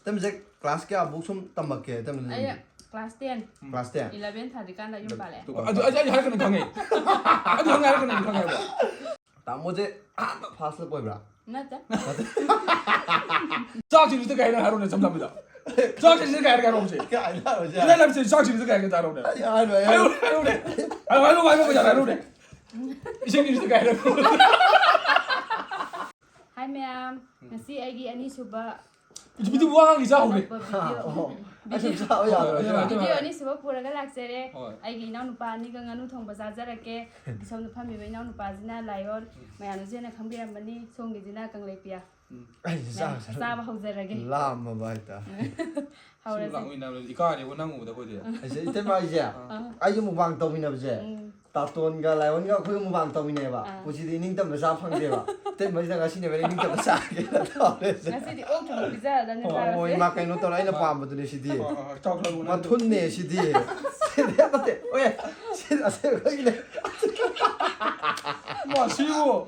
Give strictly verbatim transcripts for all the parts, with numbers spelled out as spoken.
ꯇꯝꯁꯦ class ꯀꯌꯥꯐꯧ ꯁꯨꯝ ꯇꯝꯃꯛꯀꯦ? ꯇꯝ ꯑꯩ class ten. Class ten? Eleven ꯊꯥꯗ꯭ꯔꯤꯀꯥꯟꯗ ꯌꯨꯝ ꯄꯥꯜꯂꯛꯑꯦ꯫ ꯑꯗꯨ ꯑꯩ ꯑꯩ ꯍꯥꯏꯔꯛꯀꯅꯤ ꯈꯪꯉꯦ꯫ ꯑꯗꯨ ꯍꯪꯉꯦ ꯍꯥꯏꯔꯛꯀꯅꯤ ꯑꯩ ꯈꯪꯉꯦꯕ꯫ ꯇꯥꯃꯣꯁꯦ ꯑꯍꯥꯟꯕ ꯐꯥꯔꯁ ꯂꯞ ꯑꯣꯏꯕ꯭ꯔꯥ? ꯅꯠꯇꯦ꯫ ꯆꯥꯛꯁꯤꯡꯁꯤꯗ ꯀꯩ ꯍꯥꯏꯅ ꯍꯥꯏꯔꯣꯅꯦ ꯏꯆꯝ ꯆꯝꯕꯗ꯫ ꯆꯥꯛꯁꯤꯡꯁꯤꯗ ꯀꯩ ꯍꯥꯏꯔꯒꯦ ꯍꯥꯏꯔꯣꯁꯦ? ꯀꯩ ꯍꯥꯏꯅ ꯍꯥꯏꯔꯣꯁꯦ? ꯏꯂꯥꯏ ꯂꯥꯏꯕꯁꯦ ꯆꯥꯛꯁꯤꯡꯁꯤꯗ ꯀꯩ ꯍꯥꯏꯔꯒꯦ ꯍꯥꯏꯔꯣꯅꯦ? ꯑꯩ ꯍꯥꯏꯔꯣꯏ, ꯑꯩ ꯍꯥꯏꯔꯣꯏ꯫ ꯍꯥꯏꯔꯣꯅꯦ꯫ ꯍꯥꯏꯔꯣ, ꯍꯥꯏꯔꯣ, ꯍꯥꯏꯔꯣ, ꯍꯥꯏꯔꯣ, ꯍꯥꯏꯔꯣꯅꯦ꯫ ꯏꯁꯤꯡ ꯏꯁꯤꯡ ꯀꯥꯏꯔꯦ꯫ ꯍꯥꯏ ꯃꯌꯥꯝ, ꯉꯁꯤ ꯑꯩꯒꯤ ꯑꯅꯤꯁꯨꯕ ꯚꯤꯗꯤꯑꯣ ꯋꯥ ꯉꯥꯡꯉꯤ ꯆꯥ ꯍꯧꯔꯦ꯫ ꯚꯤꯗꯤꯑꯣ, ꯑꯣ, ꯑꯩꯁꯨ ꯆꯥꯕ ꯌꯥꯔꯣꯏ꯫ ꯚꯤꯗꯤꯑꯣ ꯑꯅꯤꯁꯨꯕ ꯄꯨꯔꯒ ꯂꯥꯛꯆꯔꯦ꯫ ꯍꯣꯏ꯫ ꯑꯩꯒꯤ ꯏꯅꯥꯎꯅꯨꯄꯥ ꯑꯅꯤꯒ ꯉꯥꯅꯨ ꯊꯣꯡꯕ ꯆꯥꯖꯔꯛꯀꯦ꯫ ꯁꯣꯝꯗ ꯐꯝꯃꯤꯕ ꯏꯅꯥꯎꯅꯨꯄꯥꯁꯤꯅ ꯂꯥꯏꯑꯣꯟ, ꯃꯌꯥꯝꯅꯁꯨ ꯍꯦꯟꯅ ꯈꯪꯕꯤꯔꯝꯃꯅꯤ꯫ ꯁꯣꯝꯒꯤꯁꯤꯅ ꯀꯪꯂꯩꯄꯤꯌꯥ꯫ ꯎꯝ꯫ ꯑꯩꯁꯨ ꯃꯌꯥꯝ ꯆꯥꯕ ꯆꯥꯕ ꯍꯧꯖꯔꯒꯦ꯫ ꯂꯥꯝꯃꯕ ꯍꯥꯏꯇꯥꯔꯦ꯫ ꯁꯤꯕꯨ ꯍꯧꯔꯁꯦ꯫ ꯂꯥꯛꯃꯤꯟꯅꯕꯗꯤ ꯏꯀꯥꯏꯔꯦꯕꯣ ꯅꯪ ꯎꯕꯗ ꯑꯩꯈꯣꯏꯗꯤ꯫ ꯑꯩꯁꯦ ꯏꯇꯩꯃ ꯑꯩꯁꯦ, ꯑꯥ꯫ ꯑꯩꯒꯤ ꯃꯨꯛꯕꯥꯡ ꯇꯧꯃꯤꯟꯅꯕꯁꯦ, ꯎꯝ꯫ ꯇꯥꯇꯣꯟꯒ ꯂꯥꯏꯑꯣꯟꯒ ꯑꯩꯈꯣꯏ ꯃꯨꯛꯕꯥꯡ ꯇꯧꯃꯤꯟꯅꯩꯕ꯫ ꯑꯥ꯫ ꯄꯨꯟꯁꯤꯗꯤ ꯏꯅꯤꯡꯇꯝꯕ ꯆꯥ ꯐꯪꯗꯦꯕ꯫ ꯏꯇꯩꯃꯁꯤꯅ ꯉꯁꯤꯅꯦꯕ ꯏꯅꯤꯡꯇꯝꯕ ꯆꯥꯒꯦꯅ ꯇꯧꯔꯤꯁꯦ꯫ ꯉꯁꯤꯗꯤ ꯑꯣꯛ ꯊꯣꯡꯕ ꯄꯤꯖꯔꯗꯕꯅꯤ ꯍꯣꯏ, ꯆꯥꯔꯁꯦ꯫ ꯍꯣꯏ, ꯏꯃꯥ ꯀꯩꯅꯣ ꯇꯧꯔ ꯑꯩꯅ ꯄꯥꯝꯕꯗꯨꯅꯦ ꯁꯤꯗꯤ꯫ ꯍꯣꯏ, ꯍꯣꯏ, ꯍꯣꯏ, ꯆꯥꯎ, ꯆꯥꯎ, ꯆꯥꯎ꯫ ꯃꯊꯨꯟꯅꯦ ꯁꯤꯗꯤ꯫ ꯁꯤꯗꯤ ꯅꯠꯇꯦ꯫ ꯑꯣꯏ, ꯁꯤ ꯑꯁꯦꯡꯕꯒꯤꯅꯦ꯫ ꯃꯥ ꯁꯤꯕꯨ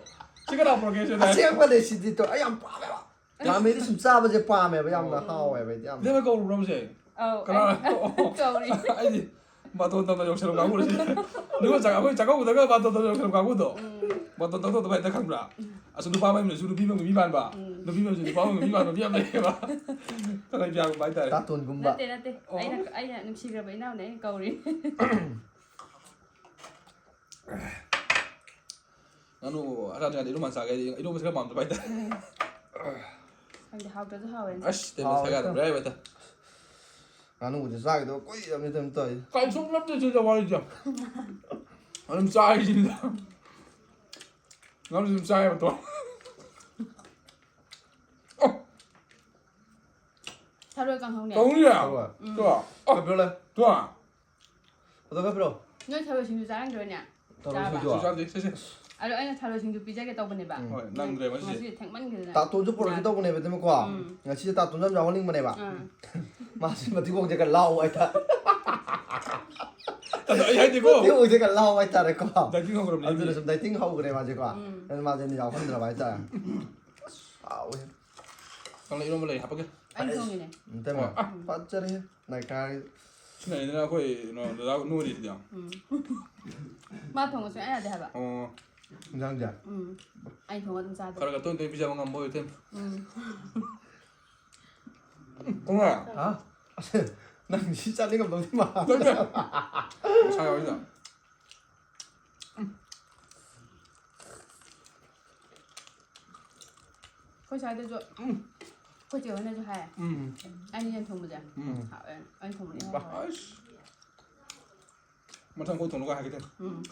ꯁꯤ ꯀꯅꯥ ꯄꯨꯔꯛꯀꯦ ꯁꯤꯗ? ꯑꯁꯦꯡꯕꯅꯦ ꯁꯤꯗꯤ ꯇꯣ꯫ ꯑꯩ ꯌꯥꯝ ꯄꯥꯝꯃꯦꯕ꯫ ꯔꯥꯃꯦꯟꯗꯤ ꯁꯨꯝ ꯆꯥꯕꯁꯦ ꯄꯥꯝꯃꯦꯕ, ꯌꯥꯝꯅ ꯍꯥꯎꯋꯦꯕ ꯑꯩꯗꯤ ꯌꯥꯝꯅ꯫ ꯏꯇꯩꯃ ꯀꯧꯔꯨꯕ꯭ꯔꯣ ꯍꯧꯖꯤꯛ? ꯑꯧ, ꯀꯅꯥ? ꯑꯩ ꯀꯧꯔꯤ꯫ ꯑꯩꯗꯤ ꯕꯥꯇꯣꯟ ꯇꯝꯅ ꯌꯧꯁꯜꯂꯛꯄ ꯀꯥꯡꯕꯨꯁꯦ꯫ ꯅꯤꯉꯣꯜ ꯆꯥꯛ-, ꯑꯩꯈꯣꯏ ꯆꯥꯛꯀꯧꯕꯗꯒ ꯕꯥꯇꯣꯟ ꯇꯝꯅ ꯌꯧꯁꯜꯂꯛꯄ ꯀꯥꯡꯕꯨꯗꯣ꯫ ꯎꯝ꯫ ꯕꯥꯇꯣꯟ ꯇꯧ ꯇꯧꯗꯕ ꯍꯦꯛꯇ ꯈꯪꯕ꯭ꯔꯥ? ꯎꯝ꯫ ꯑꯁ, ꯅꯨꯄꯥ ꯃꯌꯨꯝꯗꯁꯨ ꯅꯨꯄꯤ ꯃꯌꯨꯝꯒꯤ ꯃꯤ ꯃꯥꯟꯕ, ꯎꯝ꯫ ꯅꯨꯄꯤ ꯃꯌꯨꯝꯗꯁꯨ ꯅꯨꯄꯥ ꯃꯌꯨꯝꯒꯤ ꯃꯤ ꯃꯥꯟꯕ ꯃꯤ ꯌꯥꯝ ꯂꯩꯌꯦꯕ꯫ ꯀꯪꯂꯩꯄꯤꯌꯥꯒꯨꯝꯕ ꯍꯥꯏꯇꯥꯔꯦ꯫ ꯇꯥꯇꯣꯟꯒꯨꯝꯕ꯫ ꯅꯠꯇꯦ, ꯅꯠꯇꯦ꯫ ꯑꯣ꯫ ꯑꯩꯅ, ꯑꯩꯅ ꯅꯨꯡꯁꯤꯈ꯭ꯔꯕ ꯏꯅꯥꯎꯅꯦ ꯑꯩꯅ ꯀꯧꯔꯤ꯫ ꯉꯥꯅꯨ ꯑꯔꯥ ꯆꯥꯗꯤ ꯏꯔꯣꯝꯕ ꯆꯥꯒꯦ ꯍꯥꯏꯗꯤ ꯏꯔꯣꯝꯕꯁꯦ ꯈꯔ ꯄꯥꯝꯖꯕ ꯍꯥꯏꯇꯥꯔꯦ꯫ ꯈꯪꯗꯦ, ꯍꯥꯎꯇ꯭ꯔꯁꯨ ꯍꯥꯎꯋꯦꯅ꯫ ꯑꯁ, ꯇꯦꯕꯜ ꯍꯥꯎꯋꯦ ꯁꯥꯏꯒꯥꯏꯔꯝꯕ꯭ꯔꯥ ꯍꯥꯏꯕ ꯍꯦꯛꯇ꯫ ꯉꯥꯅꯨꯕꯨꯗꯤ ꯆꯥꯈꯤꯗꯕ ꯀꯨꯏꯔꯕꯅꯤ ꯇꯧꯔꯤ꯫ ꯀꯥꯏ ꯁꯨꯝ ꯅꯠꯇꯦ ꯁꯤꯗ ꯋꯥꯔꯤꯁꯦ꯫ ꯑꯗꯨꯝ ꯆꯥꯏꯁꯤꯗ꯫ ꯉꯥꯅꯨ ꯑꯗꯨꯝ ꯆꯥꯏꯌꯦꯕ ꯇꯣ꯫ ꯑꯣ꯫ ꯊꯔꯣꯏ ꯀꯥꯡꯍꯧꯅꯦ꯫ ꯀꯥꯡꯍꯧꯅꯦ? ꯊꯔꯣꯏ꯫ ꯎꯝ꯫ ꯇꯣ꯫ ꯑꯣ꯫ ꯀꯞꯄꯤꯔꯣ ꯂꯩ꯫ ꯇꯣ꯫ ꯐꯣꯇꯣ ꯀꯞꯄꯤꯔꯣ? ꯅꯣꯏ ꯊꯔꯣꯏ ꯁꯤꯡꯖꯨ ꯆꯥꯔꯝꯈꯤꯔꯣꯏꯅꯦ? ꯊꯔꯣꯏ ꯆꯥꯕ꯫ ꯁꯤꯡꯖꯨ꯫ ꯆꯥꯁꯦ, ꯆꯥꯁꯦ꯫ ꯑꯗꯣ ꯑꯩꯅ ꯊꯔꯣꯏ ꯁꯤꯡꯖꯨ ꯄꯤꯖꯒꯦ ꯇꯧꯕꯅꯦꯕ꯫ ꯎꯝ꯫ ꯍꯣꯏ, ꯅꯪꯗ꯭ꯔꯦ ꯉꯁꯤꯁꯦ꯫ ꯉꯁꯤꯗꯤ ꯊꯦꯡꯃꯟꯈꯤꯗꯅ꯫ ꯇꯥꯇꯣꯟꯁꯨ ꯄꯨꯔꯛꯀꯦ ꯌꯥꯗ꯭ꯔꯦ꯫ ꯇꯧꯕꯅꯦꯕ, ꯑꯗꯨꯃꯀꯣ꯫ ꯎꯝ꯫ ꯉꯁꯤꯁꯦ ꯇꯥꯇꯣꯟꯁꯨ ꯌꯥꯝ ꯌꯥꯎꯍꯟꯅꯤꯡꯕꯅꯦꯕ꯫ ꯑꯥ꯫ ꯃꯥꯁꯤ ꯃꯇꯤꯕꯣꯡꯁꯦ ꯈꯔ ꯂꯥꯎꯕ ꯍꯥꯏꯇꯥꯔꯦ꯫ ꯑꯗꯣ ꯑꯩ ꯍꯥꯏꯗꯤꯀꯣ꯫ ꯃꯇꯤꯕꯣꯡꯁꯦ ꯈꯔ ꯂꯥꯎꯕ ꯍꯥꯏꯇꯥꯔꯦꯀꯣ꯫ Dieting ꯍꯧꯈ꯭ꯔꯕꯅꯦ ꯑꯗꯨꯅ ꯃꯤ꯫ ꯁꯨꯝ dieting ꯍꯧꯈ꯭ꯔꯦ ꯃꯥꯁꯦꯀꯣ꯫ ꯎꯝ꯫ ꯑꯗꯨꯅ ꯃꯥꯁꯦ ꯑꯩꯅ ꯌꯥꯎꯍꯟꯗ꯭ꯔꯕ ꯍꯥꯏꯇꯥꯔꯦ꯫ ꯑꯁ, ꯍꯥꯎꯋꯦ꯫ ꯀꯪꯂꯩ ꯏꯔꯣꯝꯕ ꯂꯩ, ꯍꯥꯞꯄꯛꯀꯦ꯫ ꯑꯩꯅ ꯊꯣꯡꯉꯤꯅꯦ꯫ ꯅꯠꯇꯦ, ꯃꯥ꯫ ꯑꯣ, ꯑ꯫ ꯐꯖꯔꯦꯍꯦ꯫ ꯅꯥꯏꯀꯥꯒꯤ꯫ ꯁꯤꯅ ꯑꯩꯗꯅ ꯑꯩꯈꯣꯏ ꯀꯩꯅꯣ ꯗꯗꯥ ꯅꯣꯏꯔꯤꯗꯨꯗꯤ꯫ ꯎꯝ꯫ ꯃꯥ ꯊꯣꯡꯕ ꯁꯨꯡꯌꯥ ꯌꯥꯗꯦ ꯍꯥꯏꯕ꯫ ꯑꯣ꯫ ꯏꯟꯖꯥꯡꯁꯦ? ꯎꯝ꯫ ꯑꯩꯅ ꯊꯣꯡꯉ ꯑꯗꯨꯝ ꯆꯥꯗꯣꯏ꯫ ꯈꯔ ꯈꯔ ꯇꯣꯏꯅ ꯇꯣꯏꯅ ꯄꯤꯖꯕ ꯉꯝꯕ ꯑꯣꯏꯔꯗꯤ꯫ ꯎꯝ꯫ ꯀꯣꯡꯉꯥ꯫ ꯍꯥ? ꯑꯁ, ꯅꯪ ꯁꯤ ꯆꯥꯅꯤꯡꯉꯝꯗꯧꯗꯤ ꯃꯥꯜꯂꯦ꯫ ꯅꯠꯇꯦ꯫ ꯃꯁꯥ ꯌꯥꯎꯔꯤꯗ꯫ ꯑꯩꯈꯣꯏ ꯁ꯭ꯋꯥꯏꯗꯁꯨ, ꯎꯝ꯫ ꯑꯩꯈꯣꯏ ꯆꯦ ꯍꯣꯏꯅꯁꯨ ꯍꯥꯏ꯫ ꯎꯝ꯫ ꯑꯩꯅ ꯌꯦꯟ ꯊꯣꯡꯕꯁꯦ꯫ ꯎꯝ꯫ ꯍꯥꯎꯋꯦ꯫ ꯑꯩꯅ ꯊꯣꯡꯕꯅ ꯏꯍꯥꯎ ꯕꯥ꯫ ꯍꯥꯎꯋꯦ꯫ ꯑꯁ꯫ ꯃꯊꯪ ꯑꯩꯈꯣꯏ ꯊꯣꯡꯂꯒ ꯍꯥꯏꯒꯦ ꯇꯧꯅꯤ꯫ ꯎꯝ꯫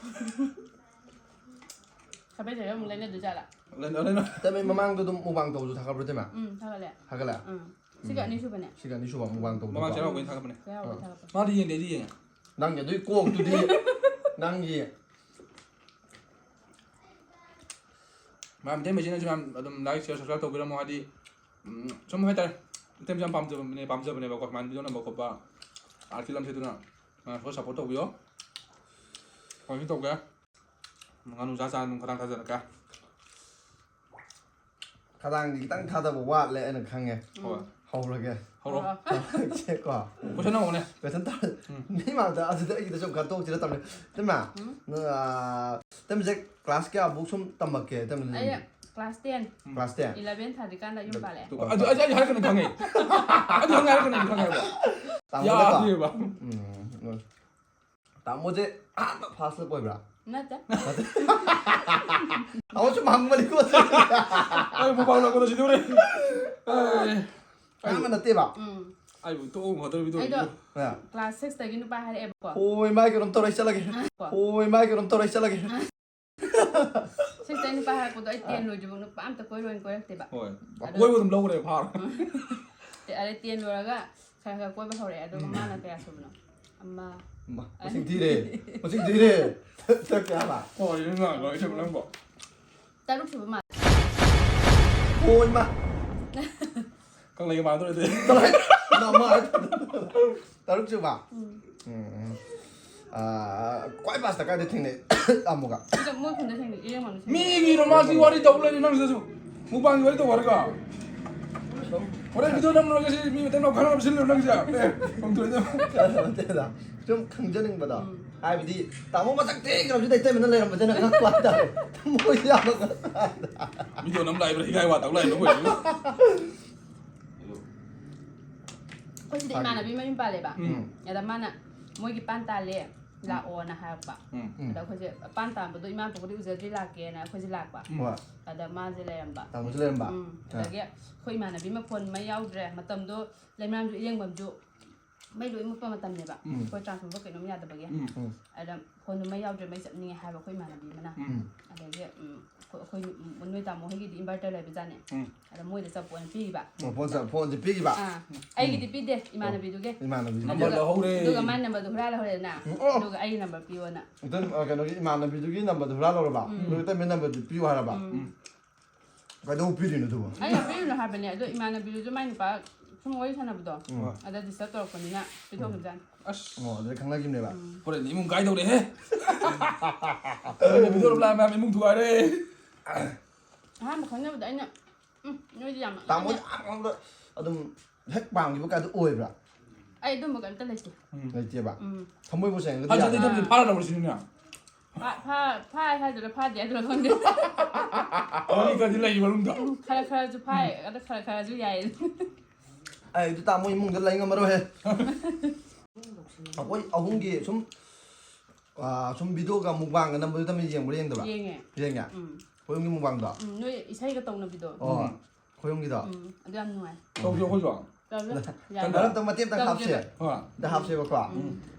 ꯈꯕꯩ ꯆꯦꯒ ꯑꯃꯨꯛ ꯂꯩꯅꯗꯣꯏ ꯖꯥꯠꯂꯥ? ꯂꯩꯅ-, ꯂꯩꯅ-, ꯇꯦꯃꯩ ꯃꯃꯥꯡꯗ ꯑꯗꯨꯝ ꯃꯨꯛꯕꯥꯡ ꯇꯧꯕꯁꯨ ꯊꯥꯒꯠꯄ꯭ꯔꯣ, ꯇꯦꯃꯥ? ꯎꯝ, ꯊꯥꯒꯠꯂꯦ꯫ ꯊꯥꯒꯠꯂꯦ? ꯎꯝ꯫ ꯁꯤꯒ ꯎꯝ꯫ ꯑꯅꯤꯁꯨꯕꯅꯦ꯫ ꯁꯤꯒ ꯑꯅꯤꯁꯨꯕ ꯃꯨꯛꯕꯥꯡ ꯇꯧꯕꯗꯣ꯫ ꯃꯃꯥꯡ ꯆꯩꯔꯥꯎꯕꯩ ꯊꯥꯒꯠꯄꯅꯦ꯫ ꯆꯩꯔꯥꯎꯕꯩ ꯑꯥ꯫ ꯊꯥꯒꯠꯄꯅꯦ꯫ ꯃꯥꯗꯤ ꯌꯦꯡꯗꯦ, ꯑꯩꯗꯤ ꯌꯦꯡꯉꯦ꯫ ꯅꯪꯒꯤ ꯑꯗꯨꯏ ꯀꯣꯛꯇꯨꯗꯤ, ꯅꯪꯒꯤ꯫ ꯃꯌꯥꯝ ꯃꯩꯇꯩ ꯃꯆꯤꯟꯅꯁꯨ ꯃꯌꯥꯝ ꯑꯗꯨꯝ like, share, subscribe ꯇꯧꯕꯤꯔꯝꯃꯣ, ꯍꯥꯏꯗꯤ, ꯎꯝ, ꯁꯨꯝ ꯍꯥꯏꯇꯥꯔꯦ, ꯃꯩꯇꯩ ꯃꯆꯥ ꯌꯥꯝ ꯄꯥꯝꯖꯕꯅꯦ, ꯄꯥꯝꯖꯕꯅꯦꯕꯀꯣ, ꯁꯨꯃꯥꯏꯅ video ꯅꯝꯕ ꯈꯣꯠꯄ, art film ꯁꯦ, ꯑꯗꯨꯅ ꯃꯌꯥꯝ ꯈꯔ support ꯇꯧꯕꯤꯌꯣ꯫ ꯀꯃꯥꯏꯅ ꯇꯧꯒꯦ? ꯉꯥꯅꯨ ꯆꯥ ꯆꯥ ꯑꯗꯨꯝ ꯈꯗꯥꯡ ꯊꯥꯖꯔꯛꯀꯦ꯫ ꯈꯗꯥꯡꯗꯤ ꯈꯤꯇꯪ ꯊꯥꯗꯕ ꯋꯥꯠꯂꯦ, ꯑꯩꯅ ꯈꯪꯉꯦ꯫ ꯍꯣꯏ꯫ ꯍꯧꯔꯒꯦ꯫ ꯍꯧꯔꯣ꯫ ꯍꯧꯔꯁꯦꯀꯣ꯫ Question ꯍꯪꯉꯨꯅꯦ꯫ Question ꯇꯥ-, ꯎꯝ꯫ ꯃꯤ ꯃꯥꯡꯗ ꯑꯗꯨꯗ ꯑꯩꯒꯤꯗ ꯁꯨꯝ ꯈꯟꯇꯣꯛꯁꯤꯔ ꯇꯧꯅꯤ꯫ ꯇꯦꯃꯥ, ꯎꯝ꯫ ꯅ-, ꯑ, ꯇꯦꯝꯁꯦ class ꯀꯌꯥꯐꯧ ꯁꯨꯝ ꯇꯝꯃꯛꯀꯦ, ꯇꯦꯝ? ꯑꯩ class ten꯫ Class ten? Eleven ꯊꯥꯗ꯭ꯔꯤꯀꯥꯟꯗ ꯌꯨꯝ ꯄꯥꯜꯂꯦ꯫ ꯑꯗꯨ, ꯑꯗꯨ, ꯑꯩ, ꯑꯩ ꯍꯥꯏꯔꯛꯀꯅꯤ ꯈꯪꯉꯦ꯫ ꯑꯗꯨ ꯍꯪꯉꯦ ꯍꯥꯏꯔꯛꯀꯅꯤ ꯈꯪꯉꯦꯕ꯫ ꯇꯥꯃꯣꯗꯀꯣ? ꯌꯥꯗꯦꯕ꯫ ꯎꯝ, ꯎꯝ꯫ ꯇꯥꯃꯣꯁꯦ ꯑꯍꯥꯟꯕ first love ꯑꯣꯏꯕ꯭ꯔꯥ? ꯅꯠꯇꯦ꯫ ꯅꯠꯇꯦ꯫ ꯇꯥꯃꯣ ꯁꯨꯝ ꯍꯪꯕꯅꯤꯀꯣ꯫ ꯑꯩ ꯃꯣꯕꯥꯏꯜ ꯂꯥꯛꯄꯗ ꯁꯤꯗꯧꯔꯦ꯫ ꯑꯩ, ꯑꯍꯥꯟꯕ ꯅꯠꯇꯦꯕ? ꯎꯝ꯫ ꯑꯩꯕꯨ ꯇꯣꯛꯑꯣ ꯉꯥꯛꯇ video ꯑꯩꯗꯣ ꯌꯦꯡꯉꯣ꯫ ꯑ꯫ Class six ꯇꯒꯤ ꯅꯨꯄꯥ ꯍꯥꯏꯔꯛꯑꯦꯕꯀꯣ꯫ ꯍꯣꯏ, ꯃꯥꯏ ꯀꯩꯅꯣꯝ ꯇꯧꯔ ꯑꯩ ꯆꯠꯂꯒꯦ꯫ ꯀꯣ꯫ ꯍꯣꯏ, ꯃꯥꯏ ꯀꯩꯅꯣꯝ ꯇꯧꯔ ꯑꯩ ꯆꯠꯂꯒꯦ꯫ Six ꯇꯩ ꯅꯨꯄꯥ ꯍꯥꯏꯔꯛꯄꯗꯣ ꯑꯩ ten ꯑ꯫ ꯂꯣꯏꯗ꯭ꯔꯤꯕꯧ ꯅꯨꯄꯥ ꯑꯝꯇ ꯀꯣꯏꯔꯣꯏꯅ ꯀꯣꯏꯔꯛꯇꯦꯕ꯫ ꯍꯣꯏ꯫ ꯑꯗꯣ ꯑꯀꯣꯏꯕ ꯑꯗꯨꯝ ꯂꯧꯈ꯭ꯔꯦ, ꯐꯥꯔꯣ꯫ ꯎꯝ꯫ ꯑꯗꯩ ten ꯂꯣꯏꯔꯒ ꯈꯔ ꯈꯔ ꯀꯣꯏꯕ ꯍꯧꯔꯛꯑꯦ꯫ ꯑꯗꯨꯒ ꯎꯝ꯫ ꯃꯥꯅ ꯀꯌꯥ ꯁꯨꯕꯅꯣ? ꯑꯃ, ꯃꯥ, ꯑꯅꯤ꯫ ꯃꯁꯤꯡ ꯊꯤꯔꯦ꯫ ꯃꯁꯤꯡ ꯊꯤꯔꯦ꯫ ꯆꯠ ꯀꯌꯥ ꯂꯥꯛ? ꯍꯣꯏ, ꯅꯪ ꯂꯣꯏ ꯁꯨꯕ ꯅꯪꯕꯣ꯫ ꯇꯔꯨꯛ ꯁꯨꯕ ꯃꯥꯜꯂꯦ꯫ ꯑꯣ, ꯏꯃꯥ꯫ ꯀꯪꯂꯩꯒ ꯃꯥꯟꯅꯗꯣꯔꯦ ꯑꯗꯨꯗꯤ꯫ ꯇꯔꯨꯛ ꯁꯨꯕ? ꯎꯝ꯫ ꯎꯝ, ꯎꯝ꯫ ꯑꯥ, ꯈ꯭ꯋꯥꯏ ꯐꯥꯔꯁꯇ ꯀꯥꯏꯗ ꯊꯦꯡꯅꯩ? ꯑꯃꯨꯛꯀ꯫ ꯁꯤꯗ ꯃꯣꯏ ꯈꯨꯟꯗ ꯊꯦꯡꯅꯩ, ꯏꯔꯦꯡꯕꯝꯗ ꯊꯦꯡꯅꯩ꯫ ꯃꯤꯒꯤ ꯔꯣꯃꯥꯟꯁꯀꯤ ꯋꯥꯔꯤ ꯇꯧ ꯂꯩꯔꯦ ꯅꯪꯁꯤꯁꯨ꯫ ꯃꯨꯛꯕꯥꯡꯒꯤ ꯋꯥꯔꯤ ꯇꯧ ꯍꯥꯏꯔꯒ꯫ ꯍꯣꯔꯦꯟ ꯚꯤꯗꯤꯑꯣ ꯅꯝꯂꯨꯔꯒ ꯁꯤ ꯃꯤ ꯃꯇꯦꯡ ꯄꯥꯡꯈꯠꯅꯕ ꯁꯤꯜꯂꯨꯔꯣ ꯅꯪꯁꯦ꯫ ꯑꯦ, ꯈꯣꯡꯊꯣꯏꯗ꯫ ꯅꯠꯇꯦꯗ꯫ ꯁꯨꯝ ꯈꯪꯖꯅꯤꯡꯕꯗꯣ꯫ ꯎꯝ꯫ ꯍꯥꯏꯕꯗꯤ, ꯇꯥꯃꯣ ꯃꯁꯛ ꯊꯤꯈ꯭ꯔꯕꯁꯤꯗ ꯏꯇꯩꯃꯅ ꯂꯩꯔꯝꯕꯁꯤꯅ ꯉꯛꯄ ꯍꯥꯏꯇꯥꯔꯦ꯫ ꯊꯃꯣꯏꯁꯦ ꯌꯥꯝꯅ ꯉꯛꯄ ꯍꯥꯏꯇꯥꯔꯦ꯫ ꯚꯤꯗꯤꯑꯣ ꯅꯝ ꯂꯥꯛꯏꯕ꯭ꯔꯥ, ꯍꯤꯒꯥꯏ ꯋꯥ ꯇꯧ ꯂꯥꯛꯏꯕ꯭ꯔꯥ ꯑꯩꯈꯣꯏꯁꯤꯕꯨ? ꯑꯩꯈꯣꯏ ꯁꯤꯗ ꯐꯥꯒꯤ꯫ ꯏꯃꯥꯟꯅꯕꯤ ꯃꯌꯨꯝ ꯄꯥꯜꯂꯦꯕ꯫ ꯎꯝ꯫ ꯑꯗ ꯃꯥꯅ ꯃꯣꯏꯒꯤ ꯄꯥꯟ ꯇꯥꯜꯂꯦ, ꯂꯥꯛꯑꯣꯅ ꯍꯥꯏꯔꯛꯄ꯫ ꯎꯝ꯫ ꯎꯝ꯫ ꯑꯗ ꯑꯩꯈꯣꯏꯁꯦ ꯄꯥꯟ ꯇꯥꯟꯕꯗꯣ ꯏꯃꯥ ꯄꯣꯛꯄꯗꯤ ꯎꯖꯗ꯭ꯔꯤ, ꯂꯥꯛꯀꯦꯅ ꯑꯩꯈꯣꯏꯁꯦ ꯂꯥꯛꯄ꯫ ꯍꯣꯏ꯫ ꯑꯗ ꯃꯥꯁꯦ ꯂꯩꯔꯝꯕ꯫ ꯇꯥꯃꯣꯁꯨ ꯂꯩꯔꯝꯕ? ꯎꯝ꯫ ꯑꯥ꯫ ꯑꯗꯒꯤ ꯑꯩꯈꯣꯏ ꯏꯃꯥꯟꯅꯕꯤ ꯑꯃ ꯐꯣꯟ ꯃꯩ ꯌꯥꯎꯗ꯭ꯔꯦ, ꯃꯇꯝꯗꯣ ꯂꯩꯃꯔꯥꯝꯁꯨ ꯏꯔꯦꯡꯕꯝꯁꯨ ꯃꯩ ꯂꯣꯏ ꯃꯨꯠꯄ ꯃꯇꯝꯅꯦꯕ꯫ ꯎꯝ꯫ ꯑꯩꯈꯣꯏ ꯇ꯭ꯔꯥꯟꯁꯐꯣꯔꯃꯔ ꯀꯩꯅꯣꯝ ꯌꯥꯗꯕꯒꯤ꯫ ꯎꯝ꯫ ꯎꯝ꯫ ꯑꯗ ꯐꯣꯟꯗꯣ ꯃꯩ ꯌꯥꯎꯗ꯭ꯔꯦ, ꯃꯩ ꯆꯞꯅꯤꯡꯉꯦ ꯍꯥꯏꯕ ꯑꯩꯈꯣꯏ ꯏꯃꯥꯟꯅꯕꯤ ꯑꯃꯅ꯫ ꯎꯝ꯫ ꯑꯗꯒꯤ, ꯎꯝ, ꯑꯩꯈꯣꯏ, ꯑꯩꯈꯣꯏ, ꯎꯝ, ꯅꯣꯏ ꯇꯥꯃꯣ ꯍꯣꯏꯒꯤꯗꯤ inverter ꯂꯩꯕꯖꯥꯠꯅꯦ꯫ ꯎꯝ꯫ ꯑꯗ ꯃꯣꯏꯗ ꯆꯠꯄ ꯑꯣꯏꯅ ꯄꯤꯈꯤꯕ꯫ ꯑꯣ, ꯐꯣꯟ ꯆ-, ꯐꯣꯟꯁꯦ ꯄꯤꯈꯤꯕ? ꯑꯥ꯫ ꯎꯝ꯫ ꯑꯩꯒꯤꯗꯤ ꯄꯤꯗꯦ, ꯏꯃꯥꯟꯅꯕꯤꯗꯨꯒꯤ꯫ ꯏꯃꯥꯟꯅꯕꯤꯗꯨꯒꯤ꯫ ꯅꯝꯕꯔ ꯑꯗꯨꯒ, ꯂꯧꯍꯧꯔꯦ꯫ ꯑꯗꯨꯒ ꯃꯥꯏ ꯅꯝꯕꯔꯗꯣ ꯍꯨꯔꯥꯜ ꯂꯧꯍꯧꯔꯦꯗꯅ꯫ ꯎꯝ, ꯑꯣ꯫ ꯑꯗꯨꯒ ꯑꯩꯒꯤ ꯅꯝꯕꯔ ꯄꯤꯌꯣꯅ꯫ ꯏꯇꯩ-, ꯑ, ꯀꯩꯅꯣꯒꯤ ꯏꯃꯥꯟꯅꯕꯤꯗꯨꯒꯤ ꯅꯝꯕꯔꯗꯣ ꯍꯨꯔꯥꯜ ꯂꯧꯔꯕ? ꯎꯝ꯫ ꯑꯗꯨꯒ ꯏꯇꯩꯃꯒꯤ ꯅꯝꯕꯔꯗꯤ ꯄꯤꯌꯨ ꯍꯥꯏꯔꯕ? ꯎꯝ꯫ ꯎꯝ꯫ ꯀꯩꯗꯧ ꯄꯤꯔꯤꯅꯣ ꯑꯗꯨꯕꯣ? ꯑꯩꯅ ꯄꯤꯔꯨꯅꯨ ꯍꯥꯏꯕꯅꯦ, ꯑꯗꯣ ꯏꯃꯥꯟꯅꯕꯤꯗꯨꯁꯨ ꯃꯥꯏ ꯅꯨꯄꯥ ꯁꯨꯝ ꯋꯥꯔꯤ ꯁꯥꯟꯅꯕꯗꯣ, ꯎꯝ꯫ ꯑꯗ disturb ꯇꯧꯔꯛꯄꯅꯤꯅ ꯄꯤꯊꯣꯛꯈꯤꯕꯖꯥꯠꯅꯤ꯫ ꯑꯁ꯫ ꯑꯣ, ꯑꯗꯨꯗꯩ ꯈꯪꯅꯈꯤꯕꯅꯦꯕ? ꯎꯝ꯫ ꯍꯣꯔꯦꯟꯗꯤ ꯏꯃꯨꯡ ꯀꯥꯏꯗꯧꯔꯦꯍꯦ꯫ ꯍꯣꯔꯦꯟꯗꯤ ꯚꯤꯗꯤꯑꯣ ꯂꯥꯛꯑ ꯃꯌꯥꯝ ꯏꯃꯨꯡ ꯊꯨꯒꯥꯏꯔꯦ꯫ ꯑꯍꯥꯟꯕ ꯈꯪꯅꯕꯗ ꯑꯩꯅ, ꯎꯝ, ꯅꯣꯏꯗꯤ ꯌꯥꯝ ꯇꯥꯃꯣ ꯌꯥꯝ ꯈꯪꯕ, ꯑꯗꯨꯝ ꯍꯦꯛ ꯄꯥꯝꯈꯤꯕ ꯀꯥꯏꯗꯣ ꯑꯣꯏꯕ꯭ꯔꯥ? ꯑꯩ ꯑꯗꯨꯝꯕꯒ ꯑꯝꯇ ꯂꯩꯇꯦ꯫ ꯎꯝ꯫ ꯂꯩꯇꯦꯕ? ꯎꯝ꯫ ꯊꯃꯣꯏꯕꯨ ꯁꯦꯡꯉꯒꯗꯤ ꯍꯟꯖꯟꯗꯤ ꯌꯥꯔꯦ꯫ ꯊꯝꯗꯤ ꯐꯥꯔꯅꯕ꯭ꯔꯣ ꯁꯤꯅꯤꯅꯦ? ꯐꯥ-, ꯐꯥ-, ꯐꯥꯏ ꯍꯥꯏꯗꯣꯏꯔꯥ ꯐꯥꯗꯦ ꯍꯥꯏꯗꯣꯏꯔꯥ ꯈꯪꯗꯦ꯫ ꯋꯥꯔꯤ ꯈꯔꯗꯤ ꯂꯩ ꯃꯅꯨꯡꯗ꯫ ꯎꯝ, ꯈꯔ ꯈꯔꯁꯨ ꯐꯥꯏ, ꯑꯗ ꯈꯔ ꯈꯔꯁꯨ ꯌꯥꯏ꯫ ꯑꯩ ꯑꯗꯨ ꯇꯥꯃꯣ ꯏꯃꯨꯡꯗ ꯂꯩ ꯉꯝꯃꯔꯣꯏꯍꯦ꯫ ꯑꯩꯈꯣꯏ ꯑꯍꯨꯝꯒꯤ ꯁꯨꯝ, ꯑꯥ, ꯁꯨꯝ ꯚꯤꯗꯤꯑꯣꯒ ꯃꯨꯛꯕꯥꯡꯒ ꯅꯝꯕꯗꯨ ꯇꯝꯅ ꯌꯦꯡꯕ꯭ꯔꯥ ꯌꯦꯡꯗꯕ꯭ꯔꯥ? ꯌꯦꯡꯉꯦ꯫ ꯌꯦꯡꯉꯦ? ꯎꯝ꯫ ꯑꯩꯈꯣꯏ ꯑꯍꯨꯝꯒꯤ ꯃꯨꯛꯕꯥꯡꯗꯣ? ꯎꯝ, ꯅꯣꯏ ꯏꯁꯩꯒ ꯇꯧꯅꯕꯤꯗꯣ꯫ ꯑꯣ, ꯎꯝ꯫ ꯑꯩꯈꯣꯏ ꯑꯍꯨꯝꯒꯤꯗꯣ? ꯎꯝ, ꯑꯗꯨ ꯌꯥꯝ ꯅꯨꯡꯉꯥꯏ꯫ ꯇꯧꯁꯤ ꯑꯩꯈꯣꯏꯁꯨ꯫ ꯇꯧꯁꯦ꯫ ꯌꯥꯏ꯫ ꯃꯔꯛꯇ ꯃꯇꯦꯛ ꯑꯝꯇ ꯇꯧꯁꯦꯕ꯫ ꯍꯥꯞꯁꯦ꯫ ꯍꯣꯏ꯫ ꯑꯝꯇ ꯍꯥꯞꯁꯦꯕꯀꯣ꯫ ꯎꯝ꯫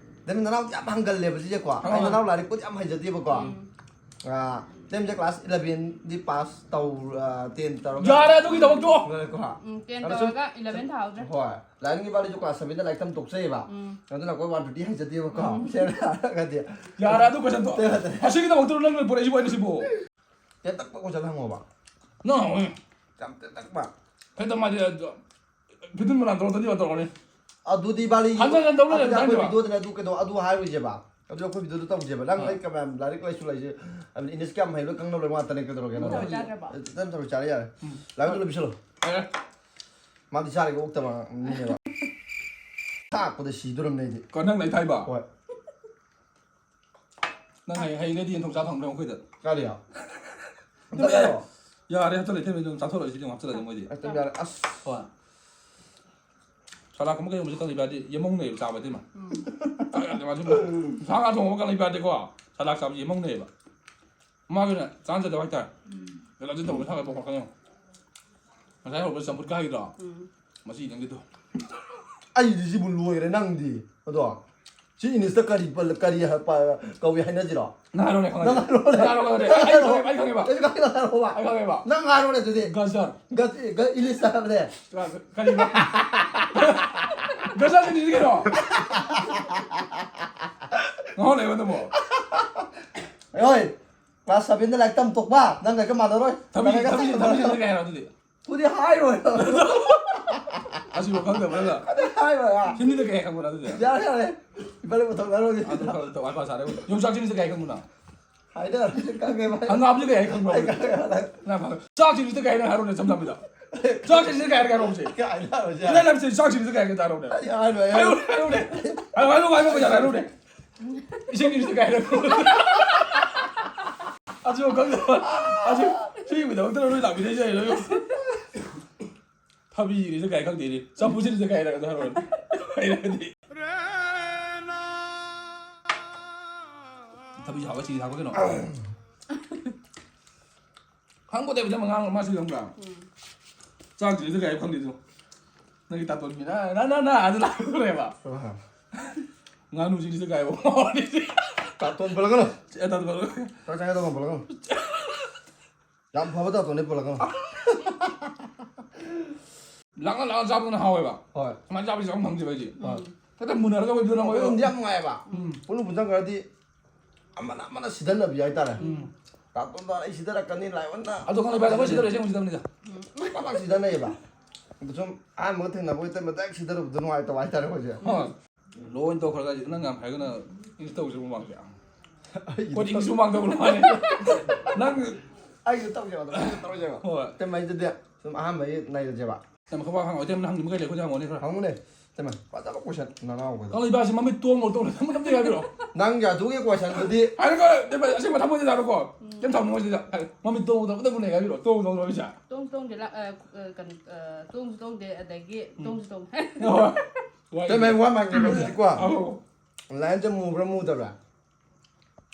ꯅꯪ ꯅꯅꯥꯎꯗꯤ ꯌꯥꯝ ꯍꯪꯒꯜꯂꯦꯕ ꯁꯤꯁꯦꯀꯣ꯫ ꯑꯩ ꯍꯪꯒꯜ꯫ ꯅꯅꯥꯎ ꯂꯥꯏꯔꯤꯛꯄꯨꯗꯤ ꯌꯥꯝ ꯍꯩꯖꯗꯦꯕꯀꯣ꯫ ꯎꯝ꯫ ꯑꯥ, ꯇꯦꯟꯁꯦ ꯀ꯭ꯂꯥꯁ elevenꯗꯤ ꯄꯥꯁ ꯇꯧ-, ꯑꯥ, ten ꯇꯧꯔꯒ ꯌꯥꯔꯦ ꯑꯗꯨꯒꯤꯗꯃꯛꯇꯣ꯫ ꯂꯣꯏꯔꯦꯀꯣ꯫ ꯎꯝ, ten ꯑꯗꯣ ꯁꯨꯝ ꯇꯧꯔꯒ eleven ꯊꯥꯍꯧꯗ꯭ꯔꯦ꯫ ꯍꯣꯏ꯫ ꯂꯥꯏꯔꯤꯛꯀꯤ ꯋꯥꯔꯤꯁꯨ ꯀ꯭ꯂꯥꯁ sevenꯗ ꯂꯥꯏꯔꯤꯛ ꯇꯝ ꯇꯣꯛꯆꯩꯑꯕ꯫ ꯎꯝ꯫ ꯑꯗꯨꯅ ꯑꯩꯈꯣꯏ one twenty ꯍꯩꯖꯗꯦꯕꯀꯣ꯫ ꯎꯝ꯫ ꯁꯦꯡꯅ ꯍꯥꯏꯔꯒꯗꯤ꯫ ꯌꯥꯔꯦ ꯑꯗꯨ questionꯗꯣ꯫ ꯇꯦꯟ ꯍꯩꯖꯗꯦ꯫ ꯑꯁꯤꯒꯤꯗꯃꯛꯇꯔꯣ ꯅꯪ ꯄꯨꯔꯛꯏꯁꯤꯕꯨ ꯑꯩꯅ ꯁꯤꯕꯨ? ꯇꯦꯟ ꯇꯛꯄ question ꯍꯪꯉꯣꯕ꯫ ꯅꯪ ꯍꯪꯉꯣꯅꯦ꯫ ꯌꯥꯝ ꯇꯦꯟ ꯇꯛꯄ꯫ ꯍꯦꯛꯇ ꯃꯥꯗꯤ ꯑꯗꯨ ꯐꯤꯇꯤꯟ ꯃꯅꯥ ꯇꯧꯔꯛꯇꯗꯤ ꯇꯧꯔꯛꯀꯅꯤ꯫ ꯑꯗꯨꯗꯤ ꯏꯕꯥꯅꯤ ꯍꯟꯖꯟ ꯍꯟꯖꯟ ꯇꯧ ꯂꯩꯔꯦ ꯑꯗꯨꯗꯤ ꯑꯩꯈꯣꯏ ꯇꯥꯏꯗꯣ꯫ ꯚꯤꯗꯤꯑꯣꯗꯅꯦ ꯑꯗꯨ ꯀꯩꯗꯧ-, ꯑꯗꯨ ꯍꯥꯏꯔꯣꯏꯁꯦꯕ꯫ ꯑꯗꯨ ꯑꯩꯈꯣꯏ ꯚꯤꯗꯤꯑꯣꯗ ꯇꯧꯁꯦꯕ꯫ ꯅꯪ ꯑꯥ꯫ ꯂꯥꯏꯔꯤꯛ ꯀꯃꯥꯏ-, ꯂꯥꯏꯔꯤꯛ ꯂꯥꯏꯁꯨ ꯂꯩꯁꯦ, ꯍꯥꯏꯕꯗꯤ English ꯀꯌꯥꯝ ꯍꯩꯕ ꯈꯪꯅꯕ ꯂꯣꯏ ꯉꯥꯛꯇꯅꯦ ꯀꯩꯗꯧꯔꯒꯦ ꯅꯠꯇ꯭ꯔꯣ? ꯆꯥꯗ꯭ꯔꯕꯣ? ꯅꯪ ꯊꯔꯣꯏ ꯆꯥꯔꯦ ꯌꯥꯔꯦ꯫ ꯎꯝ꯫ ꯂꯥꯏꯔꯤꯛꯇꯣ ꯂꯣꯏ ꯄꯤꯁꯜꯂꯣ꯫ ꯌꯥꯔꯦ꯫ ꯃꯥꯗꯤ ꯆꯥꯔꯤꯒ ꯑꯣꯛꯇꯕ ꯃꯤꯅꯦꯕ꯫ ꯊꯥꯛꯄꯗ ꯁꯤꯗꯣꯔꯝꯅꯦ ꯑꯩꯗꯤ꯫ ꯀꯣ ꯅꯪ ꯂꯩꯊꯥꯏꯕ? ꯍꯣꯏ꯫ ꯅꯪ ꯍꯌꯦꯡ, ꯍꯌꯦꯡꯗꯩꯗꯤ ꯌꯦꯟꯊꯣꯡ ꯆꯥ ꯐꯪꯗ꯭ꯔꯦ ꯑꯩꯈꯣꯏꯗ꯫ ꯀꯔꯤ? ꯑꯝꯇ ꯌꯥꯔꯣ? ꯌꯥꯔꯦ, ꯍꯟꯇꯛ ꯂꯩꯊꯣꯏ ꯑꯗꯨꯝ ꯆꯥꯊꯣꯛꯂꯛꯑꯁꯤ ꯑꯗꯨꯝ ꯍꯥꯞꯆꯤꯜꯂꯒ ꯃꯣꯏꯗꯤ꯫ ꯑꯝꯇ ꯌꯥꯔꯦ꯫ ꯑꯁ꯫ ꯍꯣꯏ꯫ ꯁꯂꯥꯛꯀꯨꯝꯕ ꯀꯩꯒꯨꯝꯕꯁꯦ ꯀꯪꯂꯩꯄꯥꯗꯤ ꯌꯦꯃꯧꯅꯩꯕ ꯆꯥꯕꯗꯤ ꯃꯥ꯫ ꯎꯝ꯫ ꯆꯥꯛ ꯌꯥꯗꯦ ꯃꯥꯁꯨ꯫ ꯁꯥ ꯉꯥ ꯊꯣꯡꯕ ꯀꯪꯂꯩꯄꯥꯗꯤꯀꯣ ꯁꯂꯥꯛ ꯆꯥꯕꯁꯦ ꯌꯦꯃꯧꯅꯩꯕ꯫ ꯃꯥꯒꯤꯅ ꯆꯥꯟꯅꯖꯗꯕ ꯍꯥꯏꯇꯥꯔꯦ꯫ ꯎꯝ꯫ ꯂꯥꯖꯤꯟ ꯇꯧꯕ ꯃꯁꯥ ꯈꯔ ꯄꯣꯛꯈꯠꯀꯅꯤ꯫ ꯉꯁꯥꯏ ꯍꯧꯕꯗ ꯆꯝꯐꯨꯠ ꯀꯥꯈꯤꯗ꯭ꯔꯣ? ꯎꯝ꯫ ꯃꯁꯤ ꯅꯪꯒꯤꯗꯣ꯫ ꯑꯩꯗꯤ ꯁꯤꯕꯨ ꯂꯣꯏꯔꯦ ꯅꯪꯗꯤ꯫ ꯑꯗꯣ ꯁꯤ ꯏꯪꯂꯤꯁꯇ ꯀꯔꯤ ꯄꯜ-, ꯀꯔꯤ ꯍꯥꯏ-, ꯄ-, ꯀꯧꯏ ꯍꯥꯏꯅꯁꯤꯔꯣ? ꯅꯪ ꯍꯥꯏꯔꯣꯅꯦ, ꯈꯪꯉꯗꯤ꯫ ꯅꯪ ꯍꯥꯏꯔꯣꯅꯦ꯫ ꯅꯪ ꯍꯥꯏꯔꯣꯅꯦ꯫ ꯑꯩ, ꯑꯩ ꯈꯪꯉꯦ, ꯑꯩ ꯈꯪꯉꯦꯕ꯫ ꯑꯩꯁꯨ ꯈꯪꯉꯦ, ꯅꯪ ꯍꯥꯏꯔꯣꯕ꯫ ꯑꯩ ꯈꯪꯉꯦꯕ꯫ ꯅꯪ ꯍꯥꯏꯔꯣꯅꯦ ꯑꯗꯨꯗꯤ꯫ ꯒꯖꯔ꯫ ꯒꯖ-, ꯒ-, ꯏꯪꯂꯤꯁꯇ ꯍꯥꯏꯕꯅꯦ꯫ ꯀꯔꯤꯕ? ꯒꯖꯔ ꯏꯪꯂꯤꯁ ꯀꯩꯅꯣ? ꯉꯥꯎ ꯂꯩꯕ ꯅꯪꯕꯣ꯫ ꯍꯣꯏ꯫ Class sevenꯗ ꯂꯥꯏꯔꯤꯛ ꯇꯝ ꯇꯣꯛꯄ꯫ ꯅꯪ ꯀꯩꯒ ꯃꯥꯟꯅꯔꯣꯏ꯫ ꯊꯕꯤ, ꯅꯪ ꯀꯩꯒ ꯊꯕꯤ, ꯆꯞ ꯊꯕꯤ ꯃꯥꯟꯅꯔꯣꯏ꯫ ꯀꯩ ꯍꯥꯏꯅꯣ ꯑꯗꯨꯗꯤ? ꯇꯨꯗꯤ ꯍꯥꯏꯔꯣꯏ꯫ ꯑꯁꯤꯕꯨ ꯈꯪꯗꯕ꯭ꯔꯥ ꯅꯪ? ꯑꯗꯨ ꯍꯥꯏꯔꯣꯏ, ꯑꯥ꯫ ꯍꯤꯟꯗꯤꯗ ꯀꯩ ꯍꯥꯏ ꯈꯪꯕ꯭ꯔꯥ ꯑꯗꯨꯗꯤ? ꯌꯥꯔꯦ, ꯌꯥꯔꯦ꯫ ꯏꯕꯥꯅꯤ ꯄꯨꯊꯣꯛꯅꯔꯣꯏ꯫ ꯑꯗꯨ ꯈꯔ ꯇꯧ, ꯋꯥꯏ ꯐꯥꯏ ꯁꯥꯔꯦ꯫ ꯌꯣꯡꯆꯥꯛ ꯆꯤꯡꯂꯤꯁꯦ ꯀꯩ ꯍꯥꯏ ꯈꯪꯕ꯭ꯔꯥ? ꯍꯥꯏꯗꯔꯦ, ꯈꯪꯉꯦ, ꯚꯥꯏ꯫ ꯍꯪꯒꯥꯝꯁꯦ ꯀꯩ ꯍꯥꯏ ꯈꯪꯕ꯭ꯔꯥ? ꯑꯩ ꯈꯪꯉꯦ, ꯚꯥꯏ꯫ ꯅꯪ ꯐꯔꯦ꯫ ꯆꯥꯛ ꯆꯤꯡꯂꯤꯁꯦ ꯀꯩ ꯍꯥꯏꯅꯣ ꯍꯥꯏꯔꯣꯅꯦ, ꯏꯆꯝ ꯆꯝꯕꯗ꯫ ꯆꯥꯛ ꯆꯤꯡꯂꯤꯁꯦ ꯀꯩ ꯍꯥꯏꯅꯣ ꯍꯥꯏꯔꯣꯅꯦ꯫ ꯀꯩ ꯍꯥꯏꯅꯣ ꯍꯥꯏꯔꯣꯁꯦ? ꯏꯂꯥꯏ ꯂꯥꯏꯕꯁꯦ ꯆꯥꯛ ꯆꯤꯡꯂꯤꯁꯦ ꯀꯩ ꯍꯥꯏꯅꯣ ꯍꯥꯏꯔꯣꯅꯦ꯫ ꯑꯩ ꯍꯥꯏꯔꯣꯏ, ꯑꯩ ꯍꯥꯏꯔꯣꯏ, ꯍꯥꯏꯔꯣꯅꯦ꯫ ꯍꯥꯏꯔꯣ, ꯍꯥꯏꯔꯣ, ꯍꯥꯏꯔꯣ, ꯍꯥꯏꯔꯣꯅꯦ꯫ ꯏꯁꯤꯡ ꯏꯔꯨꯖ ꯀꯥꯏꯅ꯫ ꯑꯗꯨ ꯈꯪꯗꯕ꯫ ꯑꯗꯨ ꯁꯤꯒꯤꯗꯃꯛꯇ ꯂꯣꯏ ꯂꯥꯛꯃꯤꯟꯅꯩꯁꯦ ꯑꯩ ꯂꯣꯏ꯫ ꯊꯕꯤ ꯏꯔꯨꯖ ꯀꯥꯏ ꯈꯪꯗꯦꯅꯦ꯫ ꯆꯐꯨꯁꯤ ꯏꯔꯨꯖ ꯀꯥꯏ ꯍꯥꯏꯔꯒ ꯍꯥꯏꯔꯛꯑꯣꯅꯦ꯫ ꯍꯩꯔꯗꯤ꯫ ꯊꯕꯤ ꯍꯥꯞꯄ ꯆꯤꯅꯤ ꯍꯥꯞꯄ ꯀꯩꯅꯣ? ꯈꯪꯄꯣꯠꯇꯦꯕ ꯏꯆꯝ ꯑꯉꯥꯡ ꯃꯥꯁꯤ ꯈꯪꯕ꯭ꯔꯥ? ꯎꯝ꯫ ꯆꯥꯛ ꯆꯤꯅꯤꯁꯦ ꯀꯩ ꯍꯥꯏ ꯈꯪꯗꯦ ꯑꯗꯣ꯫ ꯅꯪꯒꯤ ꯇꯥꯇꯣꯟꯒꯤ ꯅ-, ꯅ-, ꯅ-, ꯅ ꯑꯗꯨ ꯂꯥꯛꯇꯣꯔꯦꯕ꯫ ꯑꯥ꯫ ꯉꯥꯅꯨ ꯆꯤꯅꯤꯁꯦ ꯀꯩ ꯍꯥꯏꯕ? ꯇꯥꯇꯣꯟ ꯄꯜꯂꯛꯀꯅꯨ꯫ ꯑꯦ, ꯇꯥꯇꯣꯟ ꯄꯜꯂꯛꯀꯅꯨ꯫ ꯆꯥꯛ ꯆꯥꯒꯦ ꯇꯧꯕ ꯄꯜꯂꯛꯀꯅꯨ꯫ ꯌꯥꯝ ꯐꯕ ꯇꯥꯇꯣꯟꯅꯦ ꯄꯜꯂꯛꯀꯅꯨ꯫ ꯂꯥꯛꯅ ꯂꯥꯛꯅ ꯆꯥꯕꯗꯨꯅ ꯍꯥꯎꯋꯦꯕ꯫ ꯍꯣꯏ꯫ ꯁꯨꯃꯥꯏꯅ ꯆꯥꯕꯁꯦ ꯆꯥꯐꯝ ꯈꯪꯗꯦꯕ ꯑꯩꯗꯤ꯫ ꯍꯣꯏ꯫ ꯍꯦꯛꯇ ꯃꯨꯟꯅꯔꯒ ꯑꯣꯏꯕꯗꯨꯅ ꯑꯩꯈꯣꯏ ꯑꯃꯨꯛ ꯑꯗꯨꯝꯗꯤ ꯌꯥꯝ ꯅꯨꯡꯉꯥꯏꯌꯦꯕ꯫ ꯎꯝ꯫ ꯄꯨꯟꯅ ꯄꯨꯟꯁꯤꯟꯈ꯭ꯔꯗꯤ ꯑꯃꯅ ꯑꯃꯅ ꯁꯤꯗꯟꯅꯕꯤ ꯍꯥꯏꯇꯥꯔꯦ꯫ ꯎꯝ꯫ ꯇꯥꯇꯣꯟꯗ ꯑꯩ ꯁꯤꯗꯔꯛꯀꯅꯤ, ꯂꯥꯏꯑꯣꯟꯅ꯫ ꯑꯗꯣ ꯈꯪꯉꯦ, ꯚꯥꯏ, ꯊꯃꯣꯏ ꯁꯤꯗꯔꯛꯏꯁꯦ ꯑꯃꯨꯛ ꯁꯤꯗꯕꯅꯤꯗ꯫ ꯄꯥꯛ ꯄꯥꯛ ꯁꯤꯗꯟꯅꯩꯌꯦꯕ꯫ ꯑꯗꯣ ꯁꯨꯝ ꯑꯍꯥꯟꯕꯒ ꯊꯦꯡꯅꯕ ꯑꯣꯏꯇꯥꯔꯗꯤ ꯃꯇꯥꯏ ꯁꯤꯗꯔꯨꯕꯗꯣ ꯅꯨꯡꯉꯥꯏꯇꯕ ꯍꯥꯏꯇꯥꯔꯦ ꯑꯩꯈꯣꯏꯁꯦ꯫ ꯍꯣꯏ꯫ ꯂꯣꯏ ꯇꯧꯈ꯭ꯔꯒ ꯅꯪ ꯌꯥꯝ ꯍꯥꯏꯔꯒꯅ ꯏꯪꯂꯤꯁ ꯇꯧꯁꯤꯔꯣ ꯃꯃꯥꯡꯁꯦ? ꯑꯩꯒꯤꯗꯤ ꯑꯩꯈꯣꯏꯗꯤ ꯏꯪꯂꯤꯁ ꯃꯃꯥꯡ ꯇꯧꯕ ꯃꯥꯜꯂꯦ꯫ ꯅꯪ ꯑꯩꯁꯨ ꯇꯧꯁꯦꯕ, ꯑꯗꯨꯃꯥꯏꯅ ꯇꯧꯔꯁꯦꯕ꯫ ꯍꯣꯏ꯫ ꯇꯦꯝ ꯃꯩꯗꯨꯗꯤ ꯁꯨꯝ ꯑꯍꯥꯟꯕꯒꯤ ꯅꯩꯔꯁꯦꯕ꯫ ꯌꯥꯝ ꯈꯕ ꯍꯪꯉꯣ, ꯏꯇꯩꯃꯅ ꯍꯪꯅꯤꯡꯕ ꯀꯩ ꯂꯩ, ꯑꯩꯈꯣꯏꯗ ꯍꯪꯉꯣꯅꯦ ꯈꯔ꯫ ꯍꯪꯉꯨꯅꯦ꯫ ꯏꯇꯩꯃ, ꯐꯖꯕ ꯀꯣꯏꯁꯟ ꯅꯅꯥꯎ ꯑꯣꯏꯗ꯫ ꯀꯪꯂꯩꯕꯥꯁꯤ ꯃꯃꯤꯠ ꯇꯣꯡ ꯇꯣꯡ ꯇꯣꯡ ꯇꯣꯡ ꯇꯣꯡ ꯍꯥꯏꯕꯤꯔꯣ꯫ ꯅꯪꯒꯤ ꯑꯗꯨꯒꯤ ꯀꯣꯏꯁꯟꯗꯨꯗꯤ ꯍꯥꯏꯔꯒ, ꯏꯇꯩꯃ, ꯑꯁꯦꯡꯕ ꯊꯃꯣꯏꯗ ꯍꯥꯏꯔꯣꯀꯣ꯫ ꯎꯝ꯫ ꯀꯩꯝ ꯊꯝꯃꯣꯏꯁꯤꯗ ꯃꯃꯤꯠ ꯇꯣꯡ ꯇꯣꯡ ꯇꯣꯡ ꯍꯥꯏꯕꯤꯔꯣ꯫ ꯇꯣꯡ ꯇꯣꯡ ꯇꯣꯡ ꯍꯥꯏꯕꯤꯁꯦ꯫ ꯇꯣꯡ ꯇꯣꯡꯗꯦ, ꯂꯥ-, ꯑ, ꯑ, ꯀꯩꯅꯣ, ꯑ, ꯇꯣꯡꯁꯨ ꯇꯣꯡꯗꯦ, ꯑꯗꯒꯤ ꯎꯝ꯫ ꯇꯣꯡꯁꯨ ꯇꯣꯡ-, ꯍꯣꯏ꯫ ꯏꯇꯩꯃ, ꯑꯩ ꯋꯥ ꯃꯥꯡꯒꯦ ꯍꯧꯖꯤꯛꯀꯣ꯫ ꯑꯧ꯫ ꯂꯥꯏꯟꯁꯦ ꯃꯨꯕ꯭ꯔꯥ ꯃꯨꯗꯕ꯭ꯔꯥ?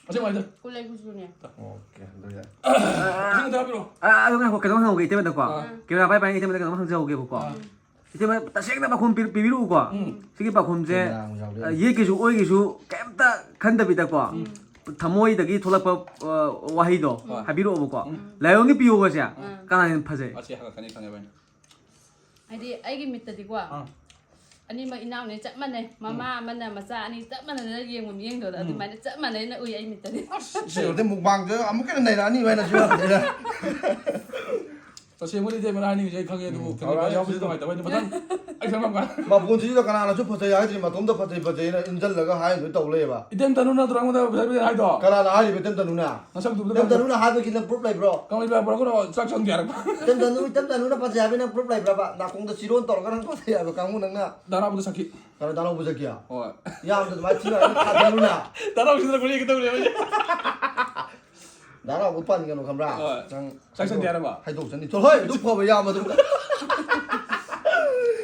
ꯑꯁꯦꯡꯕ ꯍꯥꯏꯗꯣ꯫ ꯀꯨꯂꯩ ꯀꯨꯆꯨꯅꯦ꯫ ꯑꯣꯀꯦ, ꯑꯗꯨ ꯌꯥꯏ꯫ ꯑꯁꯦꯡꯕ ꯍꯥꯏꯕꯤꯔꯣ꯫ ꯑ, ꯑꯗꯨ ꯉꯥꯏꯈꯣ, ꯀꯩꯅꯣꯝ ꯍꯪꯍꯧꯒꯦ ꯏꯇꯩꯃꯗꯀꯣ꯫ ꯑꯥ꯫ ꯀꯦꯃꯦꯔꯥ ꯄꯥꯏ ꯄꯥꯏꯅ ꯏꯇꯩꯃꯗ ꯀꯩꯅꯣꯝ ꯍꯪꯖꯍꯧꯒꯦꯕꯀꯣ꯫ ꯑꯥ꯫ ꯏꯇꯩꯃ, ꯇꯁꯦꯡꯅ ꯄꯥꯎꯈꯨꯝ ꯄꯤ-, ꯄꯤꯕꯤꯔꯛꯎꯀꯣ꯫ ꯎꯝ꯫ ꯁꯤꯒꯤ ꯄꯥꯎꯈꯨꯝꯁꯦ, ꯀꯦꯃꯦꯔꯥ ꯑꯃꯨꯛ ꯌꯥꯎꯔꯦ꯫ ꯑ, ꯌꯦꯛꯀꯤꯁꯨ ꯑꯣꯏꯒꯤꯁꯨ ꯀꯩꯝꯇ ꯈꯟꯗꯕꯤꯗꯀꯣ, ꯎꯝ꯫ ꯊꯃꯣꯏꯗꯒꯤ ꯊꯣꯛꯂꯛꯄ, ꯑ, ꯋꯥꯍꯩꯗꯣ ꯍꯣꯏ꯫ ꯍꯥꯏꯕꯤꯔꯛꯑꯣꯕꯀꯣ꯫ ꯎꯝ꯫ ꯂꯥꯏꯑꯣꯟꯒꯤ ꯄꯤꯌꯣꯒꯁꯦ ꯎꯝ꯫ ꯀꯅꯥꯅ ꯍꯦꯟꯅ ꯐꯖꯩ? ꯑꯁꯤ ꯍꯪꯉꯛꯀꯅꯤ ꯈꯪꯉꯦꯕ ꯑꯩꯅ꯫ ꯍꯥꯏꯗꯤ ꯑꯩꯒꯤ ꯃꯤꯠꯇꯗꯤꯀꯣ, ꯑꯥ꯫ ꯑꯅꯤꯃꯛ ꯏꯅꯥꯎꯅꯦ ꯆꯞ ꯃꯥꯟꯅꯩ꯫ ꯃꯃꯥ ꯎꯝ꯫ ꯑꯃꯅ ꯃꯆꯥ ꯑꯅꯤ ꯆꯞ ꯃꯥꯟꯅꯅ ꯌꯦꯡꯕ ꯃꯤꯠꯌꯦꯡꯗꯣ, ꯎꯝ꯫ ꯑꯗꯨꯃꯥꯏꯅ ꯆꯞ ꯃꯥꯟꯅꯩꯅ ꯎꯏ ꯑꯩ ꯃꯤꯠꯇꯗꯤ꯫ ꯑꯁ, ꯁꯤ ꯑꯣꯏꯔꯗꯤ ꯃꯨꯛꯕꯥꯡꯗ ꯑꯃꯨꯛꯀ ꯍꯦꯟꯅ ꯅꯩꯔꯛꯑꯅꯤ ꯚꯥꯏ, ꯅꯪꯁꯨ ꯌꯥꯗ꯭ꯔꯦꯗ꯫ ꯇꯁꯦꯡꯕꯗꯤ ꯏꯇꯩꯃꯅ ꯍꯥꯏꯅꯤꯡꯉꯤꯁꯦ ꯑꯩ ꯈꯪꯉꯦ, ꯑꯗꯨꯕꯨ ꯎꯝ꯫ ꯀꯩꯅꯣ ꯍꯣꯏ, ꯌꯥꯎꯕꯁꯤ ꯍꯣꯏ꯫ ꯅꯨꯡꯉꯥꯏꯇꯕ ꯑꯩꯅ ꯃꯊꯪ ꯑꯩ ꯈꯪꯉꯝ ꯀꯥꯟꯗ꯫ ꯃꯄꯨꯟꯁꯤꯗ ꯀꯅꯥꯅꯁꯨ ꯐꯖꯩ ꯍꯥꯏꯗ꯭ꯔꯤ, ꯃꯇꯣꯝꯇ ꯐꯖꯩ ꯐꯖꯩꯅ ꯏꯟꯖꯜꯂꯒ ꯍꯥꯏꯗꯣꯏ ꯇꯧ ꯂꯩꯌꯦꯕ꯫ ꯏꯇꯩꯃ ꯇꯅꯨꯅ ꯅꯠꯇ꯭ꯔꯣ ꯑꯩꯉꯣꯟꯗ ꯐꯖꯩ ꯐꯖꯩ ꯍꯥꯏꯗꯣ? ꯀꯅꯥꯅ ꯍꯥꯏꯔꯤꯕ ꯏꯇꯩꯃ ꯇꯅꯨꯅ? ꯅꯁꯛꯇꯨ ꯐꯖ ꯏꯇꯩꯃ ꯇꯅꯨꯅ ꯍꯥꯏꯕꯒꯤ ꯅꯪ proof ꯂꯩꯕ꯭ꯔꯣ? ꯀꯪꯂꯩ ꯕ꯭ꯔꯥ ꯄꯨꯔꯛꯀꯅꯣ, ꯆꯥꯛ ꯆꯪꯗꯦ ꯍꯥꯏꯔꯛꯄ꯫ ꯏꯇꯩꯃ ꯇꯅꯨ, ꯏꯇꯩꯃ ꯇꯅꯨꯅ ꯐꯖꯩ ꯍꯥꯏꯕꯒꯤ ꯅꯪ proof ꯂꯩꯕ꯭ꯔꯕ? ꯅꯥꯀꯣꯡꯗ ꯆꯤꯔꯣꯟ ꯇꯧꯔꯒ ꯅꯪ ꯐꯖꯩ ꯍꯥꯏꯕ ꯀꯥꯡꯕꯨ ꯅꯪꯅ꯫ ꯗꯥ ꯅꯥꯎꯕꯗ ꯁꯛꯈꯤ꯫ ꯀꯅꯥ ꯗꯥ ꯅꯥꯎꯕ ꯁꯛꯈꯤ? ꯍꯣꯏ꯫ ꯌꯥꯝꯗ ꯑꯗꯨꯃꯥꯏꯅ ꯊꯤꯅ ꯊꯥꯖꯜꯂꯨꯅ꯫ ꯗꯥ ꯅꯥꯎꯕꯁꯤꯗ ꯀꯨꯂꯤ ꯈꯛꯇ ꯎꯔꯦ ꯍꯧꯖꯤꯛ꯫ ꯗꯥ ꯅꯥꯎꯕ ꯄꯟꯒꯅꯨ ꯈꯪꯕ꯭ꯔꯥ? ꯍꯣꯏ꯫ ꯅꯪ ꯆꯥꯛ ꯆꯪꯗꯦ ꯍꯥꯏꯔꯕ? ꯍꯥꯏꯗꯣꯛꯆꯅꯤ꯫ ꯊꯣꯛ-, ꯍꯣꯏ, ꯑꯗꯨ ꯐꯕ ꯌꯥꯝ ꯑꯗꯨꯝ꯫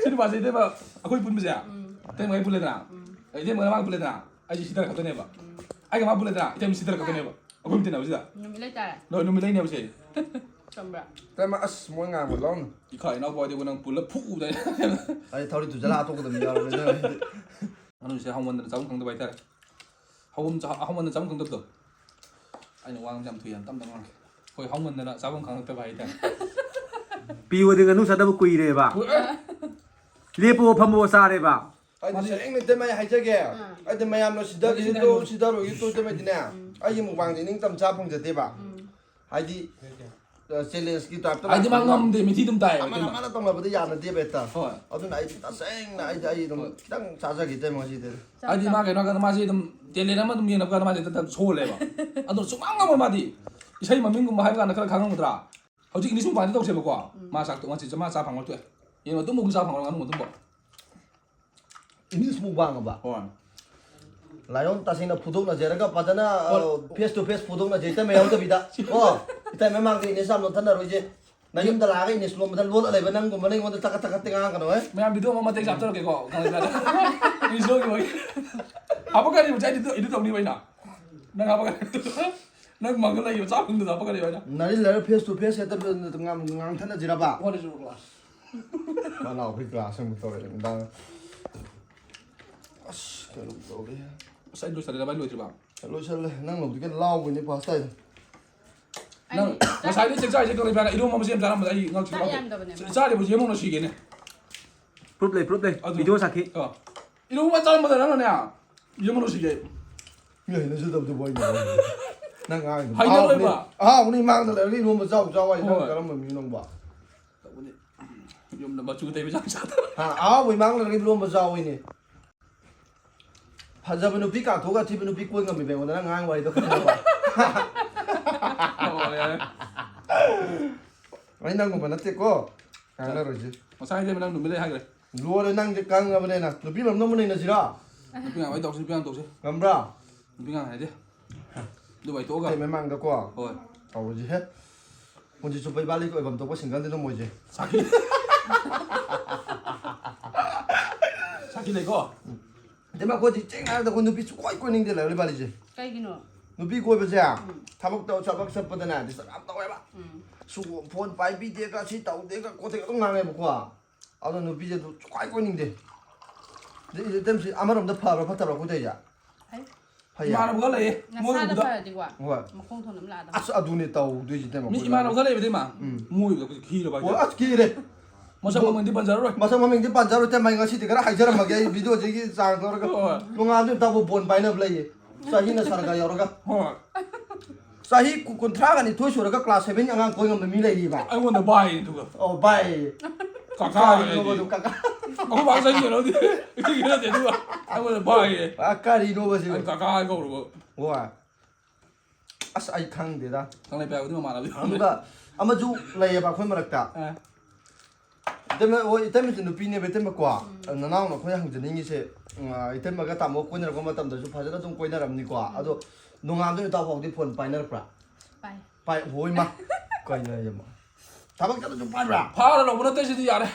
ꯁꯤ ꯅꯨꯄꯥꯁꯦ ꯏꯇꯩꯃ ꯑꯩꯈꯣꯏ ꯄꯨꯟꯕꯁꯦ꯫ ꯎꯝ꯫ ꯏꯇꯩꯃ ꯑꯩ ꯄꯨꯜꯂꯦꯗꯅ꯫ ꯎꯝ꯫ ꯏꯇꯩꯃ ꯃꯥ ꯄꯨꯜꯂꯦꯗꯅ꯫ ꯑꯩꯁꯦ ꯁꯤꯗꯔꯛꯀꯗꯣꯏꯅꯦꯕ꯫ ꯎꯝ꯫ ꯑꯩꯒ ꯃꯥ ꯄꯨꯜꯂꯦꯗꯅ, ꯏꯇꯩꯃ ꯁꯤꯗꯔꯛꯀꯗꯣꯏꯅꯦꯕ꯫ ꯑꯩꯈꯣꯏ ꯇꯤꯟꯅꯕꯁꯤꯗ꯫ ꯅꯨꯃꯤꯠ ꯂꯩꯇꯥꯔꯦ꯫ ꯅꯣꯏ ꯅꯨꯃꯤꯠ ꯂꯩꯅꯦꯕꯁꯦ꯫ ꯆꯨꯝꯕ꯭ꯔꯥ? ꯏꯇꯩꯃ, ꯑꯁ, ꯃꯣꯏ ꯉꯥꯡꯕ ꯂꯧꯅ꯫ ꯏꯈꯥ ꯏꯅꯥꯎꯄꯥꯗꯤꯕꯨ ꯅꯪ ꯄꯨꯜꯂ ꯐꯨꯗ꯫ ꯑꯩ ꯊꯧꯔꯤ ꯇꯨꯖꯜꯂ ꯍꯥꯠꯇꯣꯛꯀꯗꯕꯅꯤ ꯌꯥꯎꯔꯕꯅꯤ ꯏꯇꯩꯃ꯫ ꯉꯥꯅꯨꯁꯦ ꯍꯥꯎꯃꯟꯗꯅ ꯆꯥꯐꯝ ꯈꯪꯗꯕ ꯍꯥꯏꯇꯥꯔꯦ꯫ ꯍꯧꯕꯝ ꯆꯥ-, ꯍꯧꯃꯟꯗꯅ ꯆꯥꯐꯝ ꯈꯪꯗꯕꯗꯣ꯫ ꯑꯩꯅ ꯋꯥ ꯉꯥꯡꯕꯁꯦ ꯌꯥꯝ ꯊꯨꯏ, ꯌꯥꯝ ꯇꯞꯅ ꯉꯥꯡꯉꯦ꯫ ꯑꯩꯈꯣꯏ ꯍꯧꯃꯟꯗꯅ ꯆꯥꯐꯝ ꯈꯪꯉꯛꯇꯕ ꯍꯥꯏꯇꯥꯔꯦ꯫ ꯄꯤꯌꯣꯗꯤ ꯉꯥꯅꯨ ꯆꯥꯗꯕ ꯀꯨꯏꯔꯦꯕ꯫ ꯍꯣꯏ, ꯑꯦ꯫ ꯂꯦꯞꯄꯣ ꯐꯝꯃꯣ ꯆꯥꯔꯦꯕ꯫ ꯑꯩꯗꯤ ꯃꯥꯗꯤ ꯁꯦꯡꯅ ꯏꯇꯩꯃ ꯑꯩ ꯍꯥꯏꯖꯒꯦ꯫ ꯑꯥ꯫ ꯑꯩꯗꯤ ꯃꯌꯥꯝꯅ ꯁꯤꯗꯒꯤꯁꯨ ꯃꯥꯗꯤ ꯇꯣꯛꯎ, ꯁꯤꯗꯔꯣꯏꯒꯤ ꯇꯣꯛꯎ ꯏꯇꯩꯃꯗꯤꯅꯦ꯫ ꯎꯝ꯫ ꯑꯩꯒꯤ ꯃꯨꯛꯕꯥꯡꯗꯤ ꯅꯤꯡꯇꯝ ꯆꯥ ꯐꯪꯖꯗꯦꯕ꯫ ꯎꯝ꯫ ꯍꯥꯏꯗꯤ, ꯑ, challenge ꯀꯤ type ꯇ ꯍꯥꯏꯗꯤ ꯃꯥ ꯂꯥꯛꯄꯅꯤꯅ ꯉꯝꯗꯦ, ꯃꯤꯊꯤ ꯑꯗꯨꯝ ꯇꯥꯏꯌꯦꯕ ꯑꯃꯅ ꯏꯇꯩꯃ꯫ ꯑꯃꯅ ꯇꯧꯅꯕꯗ ꯌꯥꯅꯗꯦꯕ ꯍꯦꯛꯇ꯫ ꯍꯣꯏ꯫ ꯑꯗꯨꯅ ꯑꯩꯗꯤ ꯇꯁꯦꯡꯅ ꯑꯩꯗꯤ ꯑꯩ ꯑꯗꯨꯝ ꯍꯣꯏ꯫ ꯈꯤꯇꯪ ꯆꯥꯖꯒꯦ ꯏꯇꯩꯃ ꯉꯁꯤꯗꯤ꯫ ꯆꯥꯎ, ꯍꯥꯏꯗꯤ ꯆꯥꯎ꯫ ꯃꯥ ꯀꯩꯅꯣ ꯍꯥꯏ ꯀꯥꯟꯗ ꯃꯥꯁꯦ ꯑꯗꯨꯝ talent ꯑꯃ ꯑꯗꯨꯝ ꯌꯦꯡꯉꯛꯄ ꯀꯥꯟꯗ ꯃꯥꯁꯦ ꯍꯦꯛꯇ ꯁꯣꯜꯂꯦꯕ꯫ ꯑꯗꯣ ꯁꯨꯡꯉꯝ ꯉꯝꯃꯣꯏ ꯃꯥꯗꯤ꯫ ꯏꯁꯩ ꯃꯃꯤꯡꯒꯨꯝꯕ ꯍꯥꯏꯕ ꯀꯥꯟꯗ ꯈꯔ ꯈꯪꯉꯝꯒꯗ꯭ꯔꯥ? ꯍꯧꯖꯤꯛ English ꯃꯄꯥꯟꯗ ꯇꯧꯁꯦꯕꯀꯣ꯫ ꯎꯝ꯫ ꯃꯥ ꯆꯥꯛꯇꯣ ꯉꯁꯤ ꯃꯥ ꯆꯥ ꯐꯪꯉꯛꯇꯣꯏ꯫ ꯌꯦꯟ ꯃꯇꯨꯝ ꯃꯨꯛ ꯆꯥ ꯐꯪꯉꯔꯣꯏ, ꯉꯥꯅꯨ ꯃꯇꯨꯝꯕꯣ꯫ English mukbang ꯑꯕ꯫ ꯍꯣꯏ꯫ Lion ꯇꯁꯦꯡꯅ ꯐꯨꯗꯣꯛꯅꯖꯔꯒ ꯐꯖꯅ ꯐꯦꯁ ꯇꯨ ꯐꯦꯁ ꯐꯨꯗꯣꯛꯅꯖꯩ ꯏꯇꯩꯃ ꯌꯥꯎꯗꯕꯤꯗ꯫ ꯀꯣ ꯏꯇꯩꯃ ꯃꯥꯡꯗ English ꯌꯥꯝ ꯂꯣꯟꯊꯅꯔꯣꯏꯁꯦ꯫ ꯅꯌꯨꯝꯗ ꯂꯥꯛꯑꯒ English ꯂꯣꯟꯕꯗ ꯂꯣꯜꯂ ꯂꯩꯕ ꯅꯪꯒꯨꯝꯕꯅ ꯑꯩꯉꯣꯟꯗ ꯆꯀꯠ ꯆꯀꯠꯇꯤ ꯉꯥꯡꯒꯅꯨ ꯍꯦ꯫ ꯃꯌꯥꯝ video ꯑꯃ ꯃꯇꯦꯛ ꯆꯥꯞꯊꯔꯛꯀꯦꯀꯣ, ꯈꯪꯉꯕ꯭ꯔꯥ? English ꯂꯣꯟꯒꯤ ꯋꯥꯔꯤ꯫ ꯍꯥꯄꯛꯀꯅꯤ ꯃꯆꯥ edit edit ꯇꯧꯅꯤꯕ ꯑꯩꯅ꯫ ꯅꯪ ꯍꯥꯄꯛꯀꯅꯤ꯫ ꯅꯪ ꯃꯪꯒ ꯂꯩꯌꯣ, ꯆꯥꯛ ꯐꯪꯗꯅ ꯍꯥꯄꯛꯀꯅꯤ ꯑꯩꯅ꯫ ꯅꯥꯔꯤꯜꯂꯔ ꯐꯦꯁ ꯇꯨ ꯐꯦꯁ ꯍꯦꯛꯇ ꯉꯥꯡ- ꯉꯥꯡꯊꯅꯁꯤꯔꯕ? What is your class? ꯃꯥꯅ ꯑꯩꯈꯣꯏ ꯀ꯭ꯂꯥꯁ ꯑꯃꯨꯛ ꯇꯧꯔꯦ ꯅꯨꯡꯗꯥꯡ꯫ ꯑꯁ ꯀꯩꯅꯣ ꯇꯧꯔꯦ꯫ ꯑꯁ ꯑꯩ ꯂꯣꯏꯁꯜꯂꯦ ꯚꯥꯏ, ꯂꯣꯏꯗ꯭ꯔꯤꯕ? ꯂꯣꯏꯁꯜꯂꯦ, ꯅꯪ ꯂꯧꯗꯤ ꯀꯩꯅꯣ ꯂꯥꯎꯕꯅꯦ ꯐꯥꯁ ꯇꯥꯏꯗꯣ꯫ ꯅꯪ ꯉꯁꯥꯏꯗꯩ ꯆꯥꯛ ꯆꯥꯔꯤꯁꯦ ꯀꯩꯗꯧꯔꯤꯕ? ꯏꯔꯣꯝꯕ ꯃꯆꯦꯠ ꯑꯃ ꯆꯥꯔꯝꯕꯗ ꯑꯩ ꯉꯛꯁꯨ ꯆꯥꯛ ꯉꯛꯈ꯭ꯔꯦ꯫ ꯌꯥꯝꯗꯕꯅꯦ ꯃꯥ꯫ ꯆꯥꯔꯤꯕ ꯌꯦꯡꯉꯨꯅ ꯁꯤꯒꯦꯅꯦ꯫ Proof ꯂꯩ, proof ꯂꯩ꯫ ꯑꯗꯨ꯫ Video ꯁꯥꯈꯤ꯫ ꯑ꯫ ꯏꯔꯣꯝꯕ ꯆꯥꯔꯝꯕꯗ ꯅꯪꯅꯅꯦ ꯌꯦꯡꯉꯨꯅ ꯁꯤꯒꯦ꯫ ꯃꯤ ꯍꯩꯅꯖꯗꯕꯗꯨꯕꯨ ꯑꯩꯅ ꯅꯪ ꯉꯥꯡꯉꯤꯗꯣ ꯍꯩꯅꯔꯣꯏꯕ꯫ ꯑꯍꯥꯎꯕꯅꯤ ꯃꯥꯡꯗ ꯂꯩꯔꯒ ꯏꯔꯣꯝꯕ ꯆꯥꯎ ꯆꯥꯎ ꯍꯥꯏꯁꯦ ꯅꯪ ꯍꯣꯏ꯫ ꯀꯔꯝꯕ ꯃꯤ ꯅꯪꯕ? ꯇꯧꯕꯅꯦ꯫ ꯌꯨꯝꯗ ꯃꯆꯨ ꯇꯩꯕ ꯆꯥꯛ ꯆꯥꯗꯕ꯫ ꯍꯥ, ꯑꯍꯥꯎꯕ ꯏꯃꯥꯡ ꯂꯩꯔꯒ ꯏꯔꯣꯝꯕ ꯆꯥꯎꯋꯤꯅꯦ꯫ ꯐꯖꯕ ꯅꯨꯄꯤ ꯀꯥꯊꯣꯛꯑꯒ ꯑꯊꯤꯕ ꯅꯨꯄꯤ ꯀꯣꯏ ꯉꯝꯃꯤꯕ ꯑꯩꯉꯣꯟꯗ ꯅꯪ ꯉꯥꯡ ꯋꯥꯔꯤꯗꯣ ꯈꯪꯉꯕ? ꯑꯣ, ꯌꯥꯔꯦ꯫ ꯑꯩ ꯅꯪꯒꯨꯝꯕ ꯅꯠꯇꯦꯀꯣ꯫ ꯉꯥꯡꯅꯔꯣꯏꯁꯦ꯫ ꯉꯁꯥꯏꯗꯩ ꯅꯪ ꯅꯨꯃꯤꯠ ꯂꯩ ꯍꯥꯏꯈ꯭ꯔꯦ꯫ ꯂꯣꯏꯔꯦ ꯅꯪꯗꯤ ꯀꯪꯉꯕꯅꯤꯅ꯫ ꯅꯨꯄꯤ ꯃꯔꯝꯗ ꯑꯃꯨꯛ ꯅꯩꯅꯁꯤꯔꯣ? ꯅꯨꯄꯤ ꯉꯥꯡ ꯋꯥꯔꯤ ꯇꯧꯁꯤ, ꯅꯨꯄꯤ ꯉꯥꯡ ꯇꯧꯁꯤ꯫ ꯉꯝꯕ꯭ꯔꯥ? ꯅꯨꯄꯤ ꯉꯥꯡ ꯍꯥꯏꯗꯦ꯫ ꯑꯗꯨ ꯋꯥꯏꯊꯣꯛꯑꯒ꯫ ꯑꯩ ꯃꯃꯥꯡꯗꯀꯣ꯫ ꯍꯣꯏ꯫ ꯇꯧꯔꯁꯤꯍꯦ꯫ ꯍꯧꯖꯤꯛ ꯆꯨꯞꯄ ꯏꯕꯥꯂꯤꯒꯤ ꯑꯣꯏꯐꯝ ꯊꯣꯛꯄ ꯁꯤꯡꯒꯜꯗꯤ ꯑꯗꯨꯝ ꯑꯣꯏꯁꯦ꯫ ꯁꯥꯈꯤ꯫ ꯁꯥꯈꯤ ꯂꯩꯀꯣ? ꯑꯗꯩ ꯃꯥ ꯑꯩꯈꯣꯏꯗꯤ ꯆꯦꯡ ꯍꯥꯏꯔꯗ ꯑꯩꯈꯣꯏ ꯅꯨꯄꯤ ꯁꯨꯡꯀꯣꯏ ꯀꯣꯏꯅꯤꯡꯗꯦ ꯂꯩꯔ ꯏꯕꯥꯂꯤꯁꯦ꯫ ꯀꯩꯒꯤꯅꯣ? ꯅꯨꯄꯤ ꯀꯣꯏꯕꯁꯦ ꯊꯕꯛ ꯇꯧ ꯊꯕꯛ ꯆꯠꯄꯗꯅꯦ ꯗꯤꯁꯇꯔꯕ ꯌꯥꯝ ꯇꯧꯋꯦꯕ꯫ ꯎꯝ꯫ ꯁꯨ ꯐꯣꯟ ꯄꯥꯏꯕꯤꯗꯦꯒ ꯁꯤ ꯇꯧꯗꯦꯒ ꯈꯣꯠꯇꯦꯒ ꯑꯗꯨꯝ ꯉꯥꯡꯉꯦꯕꯀꯣ꯫ ꯑꯗꯣ ꯅꯨꯄꯤꯁꯦ ꯑꯗꯨ ꯁꯨꯡꯀꯣꯏ ꯀꯣꯏꯅꯤꯡꯗꯦ꯫ ꯑꯗꯩ ꯏꯇꯩꯃꯁꯤ ꯑꯃꯔꯣꯝꯗ ꯐꯕ꯭ꯔꯥ ꯐꯠꯇꯕ꯭ꯔꯥ ꯑꯩꯈꯣꯏ ꯇꯧꯔꯤꯁꯦ? ꯍꯩ꯫ ꯐꯩꯌꯦ꯫ ꯏꯃꯥꯟꯅꯕ ꯈꯔ ꯂꯩꯌꯦ꯫ ꯃꯣꯏ ꯅꯁꯥꯅ ꯎꯕꯗ꯫ ꯐꯔꯗꯤꯀꯣ꯫ ꯍꯣꯏ꯫ ꯃꯈꯣꯡ ꯊꯣꯡꯅ ꯑꯃ ꯂꯥꯛꯑꯗꯕ꯫ ꯑꯁ ꯑꯗꯨꯅꯦ ꯇꯧꯗꯣꯏꯁꯦ ꯏꯇꯩꯃ ꯃꯤ ꯑꯩꯈꯣꯏ ꯏꯃꯥꯟꯅꯕ ꯃꯌꯥꯝ꯫ ꯈꯔ ꯂꯩꯕꯗꯤ ꯏꯃꯥ꯫ ꯎꯝ꯫ ꯃꯣꯏ ꯎꯕꯗ ꯑꯩꯈꯣꯏ ꯈꯤꯔꯕ ꯍꯣꯏ ꯍꯥꯏꯁꯦ꯫ ꯑꯁ ꯀꯤꯔꯦ꯫ ꯃꯁꯛ ꯃꯃꯤꯡꯗꯤ ꯄꯟꯖꯔꯔꯣꯏ꯫ ꯃꯁꯛ ꯃꯃꯤꯡꯗꯤ ꯄꯟꯖꯔꯣꯏ ꯏꯇꯩꯃ ꯑꯩ ꯉꯁꯤꯗꯤ ꯈꯔ ꯍꯥꯏꯖꯔꯝꯃꯒꯦ ꯑꯩ ꯚꯤꯗꯤꯑꯣꯁꯤꯒꯤ ꯆꯥꯡ ꯂꯧꯔꯒ꯫ ꯍꯣꯏ꯫ ꯅꯣꯡꯉꯥꯟꯕꯗꯩ ꯅꯨꯃꯤꯠ ꯇꯥꯕꯨ ꯕꯣꯟ ꯄꯥꯏꯅꯕ ꯂꯩꯌꯦ꯫ ꯆꯍꯤꯅ ꯁꯔꯒ ꯌꯧꯔꯒ꯫ ꯍꯣꯏ꯫ ꯆꯍꯤ ꯀꯨ- ꯀꯨꯟꯊ꯭ꯔꯥꯒ ꯅꯤꯊꯣꯏ ꯁꯨꯔꯒ class seven ꯑꯉꯥꯡ ꯀꯣꯏ ꯉꯝꯕ ꯃꯤ ꯂꯩꯔꯤꯕ꯫ ꯑꯩꯉꯣꯟꯗ ꯚꯥꯏ ꯑꯗꯨꯒ꯫ ꯑꯣ ꯚꯥꯏ꯫ ꯀꯀꯥ ꯀꯀꯥ ꯍꯥꯏꯗꯤ꯫ ꯑꯗꯨ ꯀꯀꯥ꯫ ꯑꯩꯈꯣꯏ ꯕꯥ ꯆꯍꯤ ꯀꯩꯅꯣꯗꯤ ꯏꯊꯤꯒꯤ ꯅꯠꯇꯦ ꯑꯗꯨꯒ ꯑꯩꯉꯣꯟꯗ ꯚꯥꯏ꯫ ꯑ, ꯀꯔꯤꯅꯣꯕ ꯁꯤꯕꯨ? ꯑꯩ ꯀꯀꯥ ꯍꯥꯏ ꯀꯧꯔꯕ꯫ ꯍꯣꯏ꯫ ꯑꯁ ꯑꯩ ꯈꯪꯗꯦꯗ꯫ ꯀꯪꯂꯩꯄꯥꯛ ꯍꯥꯏꯕꯗꯤ ꯃꯃꯥꯟꯅꯕꯗꯤ꯫ ꯑꯗꯨꯒ ꯑꯃꯁꯨ ꯂꯩꯌꯦꯕ ꯑꯩꯈꯣꯏ ꯃꯔꯛꯇ꯫ ꯑ꯫ ꯏꯇꯩꯃ, ꯍꯣꯏ, ꯏꯇꯩꯃꯁꯨ ꯅꯨꯄꯤꯅꯦꯕ, ꯏꯇꯩꯃꯀꯣ꯫ ꯎꯝ꯫ ꯅꯅꯥꯎꯅ ꯑꯩꯈꯣꯏꯅ ꯍꯪꯖꯅꯤꯡꯉꯤꯁꯦ, ꯎꯝ, ꯏꯇꯩꯃꯒ ꯇꯥꯃꯣ ꯀꯣꯏꯅꯔꯛꯄ ꯃꯇꯝꯗꯁꯨ ꯐꯖꯅ ꯑꯗꯨꯝ ꯀꯣꯏꯅꯔꯝꯅꯤꯀꯣ꯫ ꯎꯝ꯫ ꯑꯗꯣ ꯅꯣꯡꯉꯥꯟꯕꯗꯩ ꯅꯨꯃꯤꯠ ꯇꯥꯐꯥꯎꯗꯤ ꯐꯣꯟ ꯄꯥꯏꯅꯔꯛꯄ꯭ꯔꯥ? ꯄꯥꯏ꯫ ꯄꯥꯏ, ꯍꯣꯏ ꯃꯥ꯫ ꯀꯩꯅꯣ ꯍꯥꯏꯁꯤꯕꯣ? ꯊꯕꯛ ꯆꯠꯂꯁꯨ ꯄꯥꯏꯕ꯭ꯔꯥ? ꯐꯥꯔ ꯂꯧꯕ ꯅꯠꯇꯦ ꯁꯤꯗꯤ, ꯌꯥꯔꯦ꯫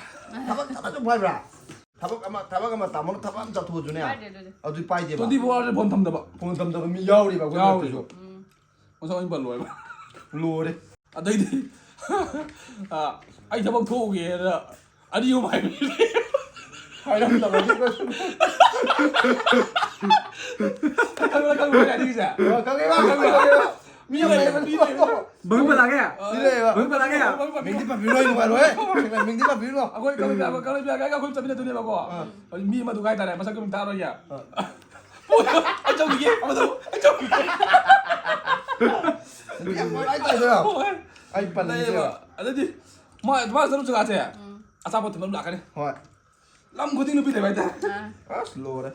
ꯊꯕꯛ ꯆꯠꯂꯁꯨ ꯄꯥꯏꯕ꯭ꯔꯥ? ꯊꯕꯛ ꯑꯃ, ꯊꯕꯛ ꯑꯃ ꯇꯥꯃꯣꯅ ꯊꯕꯛ ꯑꯃ ꯆꯠꯊꯣꯛꯑꯁꯨꯅꯦ꯫ ꯄꯥꯏꯗꯦ ꯑꯗꯨꯗꯤ꯫ ꯑꯗꯨꯗꯤ ꯄꯥꯏꯗꯦꯕ꯫ Twenty four hours ꯐꯣꯟ ꯊꯝꯗꯕ꯫ ꯐꯣꯟ ꯊꯝꯗꯕ ꯃꯤ ꯌꯥꯎꯔꯤꯕ ꯑꯩꯈꯣꯏ ꯌꯥꯎꯔꯤ꯫ ꯃꯔꯛꯇꯁꯨ꯫ ꯎꯝ꯫ ꯃꯁꯛ ꯑꯣꯏꯅ ꯄꯜꯂꯣꯏꯕ꯫ ꯂꯣꯏꯔꯦ꯫ ꯑꯗꯩꯗꯤ, ꯑ, ꯑꯩ ꯊꯕꯛ ꯊꯣꯛꯎꯒꯦꯅ ꯑꯅꯤ ꯑꯍꯨꯝ ꯍꯥꯏꯕꯤꯔꯦ꯫ ꯍꯥꯏꯔꯝꯗꯕꯒꯤ ꯀꯩꯁꯨ꯫ ꯈꯪꯕ꯭ꯔꯥ, ꯈꯪꯕ꯭ꯔꯥ ꯑꯩꯅ ꯍꯥꯏꯅꯤꯡꯉꯤꯁꯦ? ꯑ, ꯈꯪꯉꯦꯕ, ꯈꯪꯉꯦꯕ꯫ ꯃꯤ ꯌꯥꯝ ꯂꯩꯕꯅꯤ꯫ ꯃꯤ ꯂꯩꯕꯅꯤ꯫ ꯕꯪ ꯄꯜꯂꯛꯑꯒꯦ? ꯑ, ꯃꯤ ꯂꯩꯌꯦꯕ꯫ ꯕꯪ ꯄꯜꯂꯛꯑꯒꯦ? ꯕꯪ ꯄꯜꯂꯛꯑꯒꯦ? ꯃꯤꯡꯗꯤ ꯄꯟꯕꯤꯔꯣꯏ, ꯅꯨꯡꯉꯥꯏꯔꯣꯏ꯫ ꯃꯤꯡꯗꯤ ꯄꯟꯕꯤꯔꯣ꯫ ꯑꯩꯈꯣꯏ ꯀꯪꯂꯩ ꯄꯥꯏꯕ, ꯀꯪꯂꯩ ꯄꯥꯏꯕ ꯑꯩꯈꯣꯏ ꯆꯠꯃꯤꯟꯅꯗꯣꯏꯅꯦꯕꯀꯣ꯫ ꯑ꯫ ꯃꯤ ꯑꯃꯗꯨꯒ ꯍꯥꯏꯇꯥꯔꯦ, ꯃꯁꯛꯇꯣ ꯃꯤꯡ ꯊꯥꯔꯣꯏꯒꯦ꯫ ꯑ꯫ ꯑꯩ ꯆꯧꯈꯤꯒꯦ, ꯑꯃꯗꯣ, ꯑꯩ ꯆꯧꯈꯤꯒꯦ꯫ ꯌꯥꯝ ꯅꯨꯡꯉꯥꯏ ꯇꯧꯗꯣꯏꯔꯣ? ꯍꯣꯏ꯫ ꯑꯩ ꯄꯟꯅꯤꯡꯗꯦꯕ꯫ ꯂꯩꯌꯦꯕ꯫ ꯑꯗꯩꯗꯤ ꯃꯥ, ꯃꯥ ꯆꯠꯂꯨ ꯖꯒꯥꯁꯦ, ꯎꯝ꯫ ꯑꯆꯥꯄꯣꯠ ꯊꯤꯟꯕ ꯑꯃ ꯂꯥꯛꯀꯅꯤ꯫ ꯍꯣꯏ꯫ ꯂꯝ ꯈꯨꯗꯤꯡ ꯅꯨꯄꯤ ꯂꯩꯕ ꯍꯥꯏꯇꯥꯔꯦ꯫ ꯑꯥ꯫ ꯑꯁ, ꯂꯣꯏꯔꯦ꯫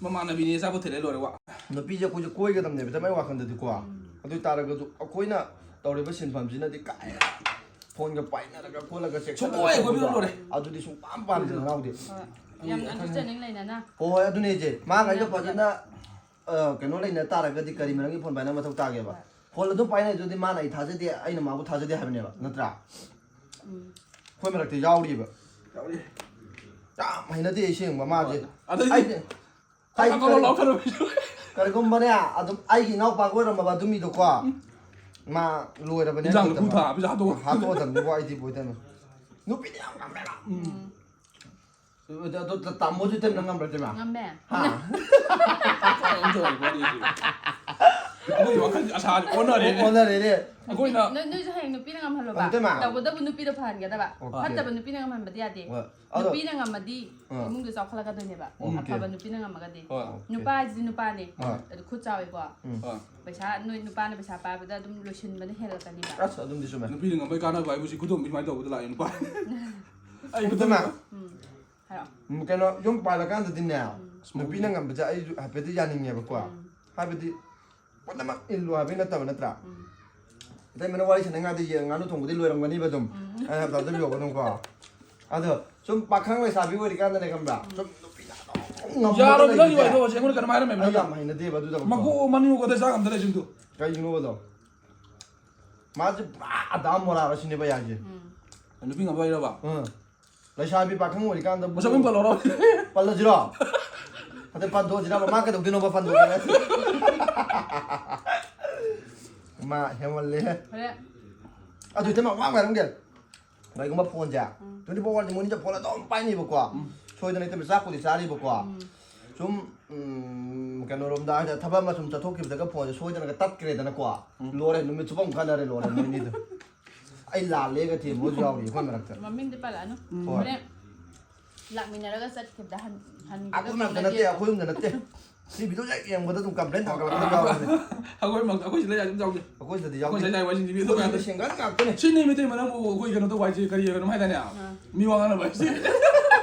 ꯃꯃꯥꯟꯅꯕꯤꯅꯦ ꯑꯆꯥꯄꯣꯠ ꯊꯤꯜꯂꯦ ꯂꯣꯏꯔꯦ ꯋꯥ꯫ ꯅꯨꯄꯤꯁꯦ ꯑꯩꯈꯣꯏꯁꯦ ꯀꯣꯏꯒꯗꯕꯅꯦꯕ, ꯏꯇꯩꯃ, ꯑꯩ ꯋꯥꯈꯜꯗꯗꯤꯀꯣ꯫ ꯎꯝ꯫ ꯑꯗꯨ ꯑꯣꯏ ꯇꯥꯔꯒꯁꯨ ꯑꯩꯈꯣꯏꯅ ꯇꯧꯔꯤꯕ ꯁꯤꯟꯐꯝꯁꯤꯅꯗꯤ ꯀꯥꯏ ꯐꯣꯟꯒ ꯄꯥꯏꯅꯔꯒ ꯈꯣꯠꯂꯒ ꯆꯦꯛꯁꯤꯟꯅꯒ ꯁꯨꯡꯀꯣꯏ ꯀꯣꯏꯕ ꯇꯧꯕꯗꯣ ꯂꯣꯏꯔꯦ꯫ ꯑꯗꯨꯗꯤ ꯁꯨꯡꯄꯥꯝ ꯄꯥꯝꯗꯦ ꯅꯅꯥꯎꯗꯤ꯫ ꯍꯣꯏ꯫ ꯌꯥꯝ ꯎꯝ, understanding ꯂꯩꯅꯅ꯫ ꯍꯣꯏ, ꯍꯣꯏ, ꯑꯗꯨꯅꯦ ꯏꯆꯦ꯫ ꯃꯥꯒ ꯑꯩꯒ ꯌꯥꯝ ꯐꯖꯅ, ꯑ, ꯀꯩꯅꯣ ꯂꯩꯅ ꯇꯥꯔꯒꯗꯤ ꯀꯔꯤ ꯃꯔꯝꯒꯤ ꯐꯣꯟ ꯄꯥꯏꯅꯕ ꯃꯊꯧ ꯇꯥꯒꯦꯕ? ꯍꯣꯏ꯫ ꯐꯣꯟ ꯑꯗꯨꯝ ꯄꯥꯏꯅꯩꯗꯨꯗꯤ ꯃꯥꯅ ꯑꯩ ꯊꯥꯖꯗꯦ, ꯑꯩꯅ ꯃꯥꯕꯨ ꯊꯥꯖꯗꯦ ꯍꯥꯏꯕꯅꯦꯕ, ꯅꯠꯇ꯭ꯔꯥ? ꯎꯝ꯫ ꯑꯩꯈꯣꯏ ꯃꯔꯛꯇ ꯌꯥꯎꯔꯤꯕ꯫ ꯌꯥꯎꯔꯤ꯫ ꯌꯥꯝ ꯍꯩꯅꯗꯦ ꯑꯩ ꯁꯦꯡꯕ ꯃꯥꯁꯦ꯫ ꯍꯣꯏ꯫ ꯑꯗꯩꯗꯤ ꯑꯩꯗꯤ ꯀꯥꯏ-, ꯀꯥꯏ-, ꯀꯥꯏ-, ꯀꯥꯏ-, ꯀꯥꯏ-, ꯀꯔꯤꯒꯨꯝꯕꯅꯦ, ꯑꯗꯨꯝ ꯑꯩꯒꯤ ꯏꯅꯥꯎꯄꯥꯒ ꯑꯣꯏꯔꯝꯃꯕ ꯑꯗꯨ ꯃꯤꯗꯣꯀꯣ, ꯃꯥ ꯂꯣꯏꯔꯕꯅꯦ ꯏꯟꯖꯥꯡ ꯂꯐꯨ ꯍꯥꯏꯕꯗ꯫ ꯊꯥꯕꯁꯨ ꯍꯥꯠꯇꯣꯛꯑ-, ꯍꯥꯠꯇꯣꯛꯑꯗꯕꯅꯤꯀꯣ, ꯑꯩꯗꯤ ꯕꯣꯏꯗꯅ꯫ ꯅꯨꯄꯤꯗꯤ ꯌꯥꯝ ꯉꯝꯃꯦꯕ꯫ ꯎꯝ꯫ ꯑꯗꯣ, ꯑꯗꯣ ꯇꯥꯃꯣꯁꯨ ꯇꯦꯝꯅ ꯉꯝꯕ꯭ꯔꯥ, ꯇꯦꯝꯅ? ꯉꯝꯃꯦ꯫ ꯍꯥ? ꯑꯩꯈꯣꯏ ꯋꯥꯈꯜ ꯑꯁꯥꯁꯦ ꯑꯣꯟꯅꯔꯦꯅꯦ꯫ ꯑꯣꯟꯅꯔꯦꯅꯦ꯫ ꯑꯩꯈꯣꯏꯅ ꯅꯣꯏ, ꯅꯣꯏꯁꯨ ꯍꯌꯦꯡ ꯅꯨꯄꯤꯅ ꯉꯝꯍꯜꯂꯣꯕ꯫ ꯑꯗꯨ ꯇꯦꯝꯃ꯫ ꯇꯧꯕꯇꯕꯨ ꯅꯨꯄꯤꯗꯣ ꯐꯍꯟꯒꯗꯕ꯫ ꯑꯣꯀꯦ꯫ ꯐꯠꯇꯕ ꯅꯨꯄꯤꯅ ꯉꯝꯍꯟꯕꯗꯤ ꯌꯥꯗꯦ꯫ ꯍꯣꯏ꯫ ꯑꯗꯣ ꯅꯨꯄꯤꯅ ꯉꯝꯃꯗꯤ ꯑꯥ꯫ ꯏꯃꯨꯡꯗꯣ ꯆꯥꯎꯈꯠꯂꯛꯀꯗꯣꯏꯅꯦꯕ꯫ ꯑꯣꯀꯦ꯫ ꯑꯐꯕ ꯅꯨꯄꯤꯅ ꯉꯝꯃꯒꯗꯤ꯫ ꯍꯣꯏ꯫ ꯅꯨꯄꯥ ꯍꯥꯏꯁꯤꯗꯤ ꯅꯨꯄꯥꯅꯦ꯫ ꯍꯣꯏ꯫ ꯑꯗꯨ ꯈꯨꯠ ꯆꯥꯎꯋꯦꯀꯣ꯫ ꯎꯝ꯫ ꯍꯣꯏ꯫ ꯄꯩꯁꯥ ꯅꯣꯏ ꯅꯨꯄꯥꯅ ꯄꯩꯁꯥ ꯄꯥꯏꯕꯗ ꯑꯗꯨꯝ ꯂꯣꯏꯁꯤꯟꯕꯅ ꯍꯦꯜꯂꯛꯀꯅꯤꯕ꯫ ꯑꯁ, ꯑꯗꯨꯝꯗꯤ ꯆꯨꯝꯃꯦ꯫ ꯅꯨꯄꯤꯅ ꯉꯝꯕꯩ ꯀꯥꯟꯅꯕ ꯍꯥꯏꯕꯨ ꯁꯤ ꯈꯨꯗꯣꯝꯕꯤ ꯁꯨꯃꯥꯏꯅ ꯇꯧꯕꯗ ꯂꯥꯛꯑꯦ ꯅꯨꯄꯥ꯫ ꯑꯩ ꯑꯗꯨꯃ ꯈꯨꯗꯣꯝꯕꯤ ꯎꯝ꯫ ꯍꯥꯏꯔꯣ꯫ ꯎꯝ, ꯀꯩꯅꯣ, ꯌꯨꯝ ꯄꯥꯜꯂꯀꯥꯟꯗꯗꯤꯅꯦ, ꯎꯝ꯫ ꯅꯨꯄꯤꯅ ꯉꯝꯕꯁꯦ ꯑꯩꯁꯨ ꯍꯥꯏꯐꯦꯠꯇꯤ ꯌꯥꯅꯤꯡꯉꯦꯕꯀꯣ꯫ ꯎꯝ꯫ ꯍꯥꯏꯕꯗꯤ, ꯄꯨꯝꯅꯃꯛ ꯏꯜꯂꯨ ꯍꯥꯏꯕꯩ ꯅꯠꯇꯕ, ꯅꯠꯇ꯭ꯔꯥ? ꯎꯝ꯫ ꯑꯇꯩꯃꯅ ꯋꯥꯔꯤ ꯁꯥꯟꯅꯉꯥꯏꯗ ꯌꯦꯟ ꯉꯥꯅꯨ ꯊꯣꯡꯕꯗꯤ ꯂꯣꯏꯔꯝꯒꯅꯤꯕ ꯑꯗꯨꯝ꯫ ꯎꯝ꯫ ꯑꯩꯅ ꯍꯥꯏꯕꯗ ꯑꯗꯨꯝ ꯌꯧꯕ ꯑꯗꯨꯝꯀꯣ꯫ ꯑꯗꯣ ꯁꯨꯝ ꯄꯥꯈꯪ ꯂꯩꯁꯥꯕꯤ ꯑꯣꯏꯔꯤꯀꯥꯟꯗꯅꯦ, ꯈꯪꯕ꯭ꯔꯥ? ꯁꯨꯝ ꯅꯨꯄꯤꯅ ꯑꯗꯨꯝ ꯉꯝꯕꯗꯣ ꯌꯥꯔꯣꯏ, ꯅꯪꯒꯤ ꯂꯩꯕꯁꯦ꯫ ꯋꯥꯔꯤꯗꯣ ꯍꯧꯖꯤꯛ ꯑꯩꯉꯣꯟꯗ ꯀꯩꯅꯣꯝ ꯍꯥꯏꯔꯝꯃꯦꯕ, ꯑꯩ ꯅꯪꯅ꯫ ꯌꯥꯝ ꯍꯩꯅꯗꯦꯕ ꯑꯗꯨ ꯊꯕꯛꯇꯣ꯫ ꯃꯀꯣꯛ ꯃꯅꯤꯡ ꯃꯀꯣꯛꯇ ꯆꯥ ꯉꯝꯗ ꯂꯩꯁꯤꯡꯗꯨ꯫ ꯀꯩꯒꯤꯅꯣꯕꯗꯣ? ꯃꯥꯁꯦ ꯄꯨꯔꯥ ꯑꯗꯥ ꯃꯣꯔꯥꯔ ꯁꯤꯅꯦꯕ ꯌꯥꯏꯁꯦ꯫ ꯅꯨꯄꯤ ꯉꯝꯕ ꯍꯩꯔꯕ? ꯎꯝ꯫ ꯂꯩꯁꯥꯕꯤ ꯄꯥꯈꯪ ꯑꯣꯏꯔꯤꯀꯥꯟꯗ ꯃꯁꯛ ꯑꯗꯨꯝ ꯄꯜꯂꯣꯔꯣ? ꯄꯜꯂꯁꯤꯔꯣ? ꯑꯗꯩ ꯄꯟꯊꯣꯛꯑꯁꯤꯔꯕ? ꯃꯥ ꯀꯩꯗꯧꯗꯣꯏꯅꯣꯕ ꯄꯟꯊꯣꯛꯑꯒ? ꯃꯥ ꯍꯦꯃꯜꯂꯦꯍꯦ꯫ ꯐꯔꯦ꯫ ꯑꯗꯨ ꯏꯇꯩꯃ ꯋꯥ ꯑꯃ ꯍꯥꯏꯔꯝꯒꯦ꯫ ꯀꯩꯒꯨꯝꯕ ꯐꯣꯟꯁꯦ ꯇ꯭ꯋꯦꯟꯇꯤ ꯐꯣꯔ ꯑꯋꯥꯔꯁꯦ ꯃꯣꯏꯅꯤꯗ ꯐꯣꯟ ꯑꯗꯨꯝ ꯄꯥꯏꯅꯤꯕꯀꯣ꯫ ꯁꯣꯏꯗꯅ ꯏꯇꯩꯃ ꯆꯥꯛꯄꯨꯗꯤ ꯆꯥꯔꯤꯕꯀꯣ꯫ ꯁꯨꯝ ꯎꯝ, ꯀꯩꯅꯣꯔꯣꯝꯗ ꯍꯥꯏꯇꯥꯔꯦ, ꯊꯕꯛ ꯑꯃ ꯁꯨꯝ ꯆꯠꯊꯣꯛꯈꯤꯕꯗꯒ ꯐꯣꯟꯁꯦ ꯁꯣꯏꯗꯅꯒ ꯇꯠꯈ꯭ꯔꯦꯗꯅꯀꯣ꯫ ꯂꯣꯏꯔꯦ, ꯅꯨꯃꯤꯠ ꯆꯨꯞꯄ ꯑꯃꯨꯛ ꯈꯠꯅꯔꯦ, ꯂꯣꯏꯔꯦ ꯃꯣꯏꯅꯤꯗꯣ꯫ ꯑꯩ ꯂꯥꯜꯂꯦꯒ ꯊꯦꯝꯕꯁꯨ ꯌꯥꯎꯔꯤ ꯑꯩꯈꯣꯏ ꯃꯔꯛꯇ꯫ ꯃꯃꯤꯡꯗꯤ ꯄꯜꯂꯛꯑꯅꯨ꯫ ꯍꯣꯏ꯫ ꯍꯣꯔꯦꯟ ꯂꯥꯛꯃꯤꯟꯅꯔꯒ ꯆꯠꯈꯤꯕꯗ ꯍꯟ ꯍꯟꯈꯤꯕꯗ ꯑꯩꯈꯣꯏ ꯃꯔꯛꯇ ꯅꯠꯇꯦ, ꯐꯪꯅꯗꯦ꯫ ꯑꯩꯈꯣꯏ ꯌꯨꯝꯗ ꯅꯠꯇꯦ꯫ ꯁꯤ ꯚꯤꯗꯤꯑꯣꯁꯦ ꯍꯦꯛ ꯌꯦꯡꯕꯗ ꯑꯗꯨꯝ ꯀꯝꯄ꯭ꯂꯦꯟ ꯊꯥꯡꯒꯠꯂꯛꯄꯗ ꯌꯥꯎꯔꯕꯅꯦ꯫ ꯑꯩꯈꯣꯏ ꯃꯛ-, ꯑꯩꯈꯣꯏ ꯁꯤꯗ ꯌꯥꯝ ꯌꯥꯎꯗꯦ꯫ ꯑꯩꯈꯣꯏ ꯁꯤꯗꯗꯤ ꯑꯩꯈꯣꯏ ꯌꯥꯎꯗꯦ꯫ ꯁꯤꯗ ꯌꯥꯏ ꯋꯥꯏꯁꯤꯡꯁꯤ ꯃꯤ ꯑꯇꯣꯞꯄ ꯑꯩꯈꯣꯏ ꯌꯥꯗꯦ꯫ ꯁꯤꯗꯤ ꯁꯦꯡꯒꯟ ꯉꯥꯛꯇꯅꯦ꯫ ꯁꯤꯅꯤ ꯃꯩꯇꯩ ꯃꯅꯝꯕꯨ ꯑꯩꯈꯣꯏ ꯀꯩꯅꯣ ꯇꯧꯕ ꯍꯥꯏꯁꯦ ꯀꯔꯤ ꯀꯩꯅꯣ ꯍꯥꯏꯗꯥꯏꯅꯦ? ꯃꯤ ꯋꯥ ꯉꯥꯡꯅꯕ ꯍꯥꯏꯁꯦ꯫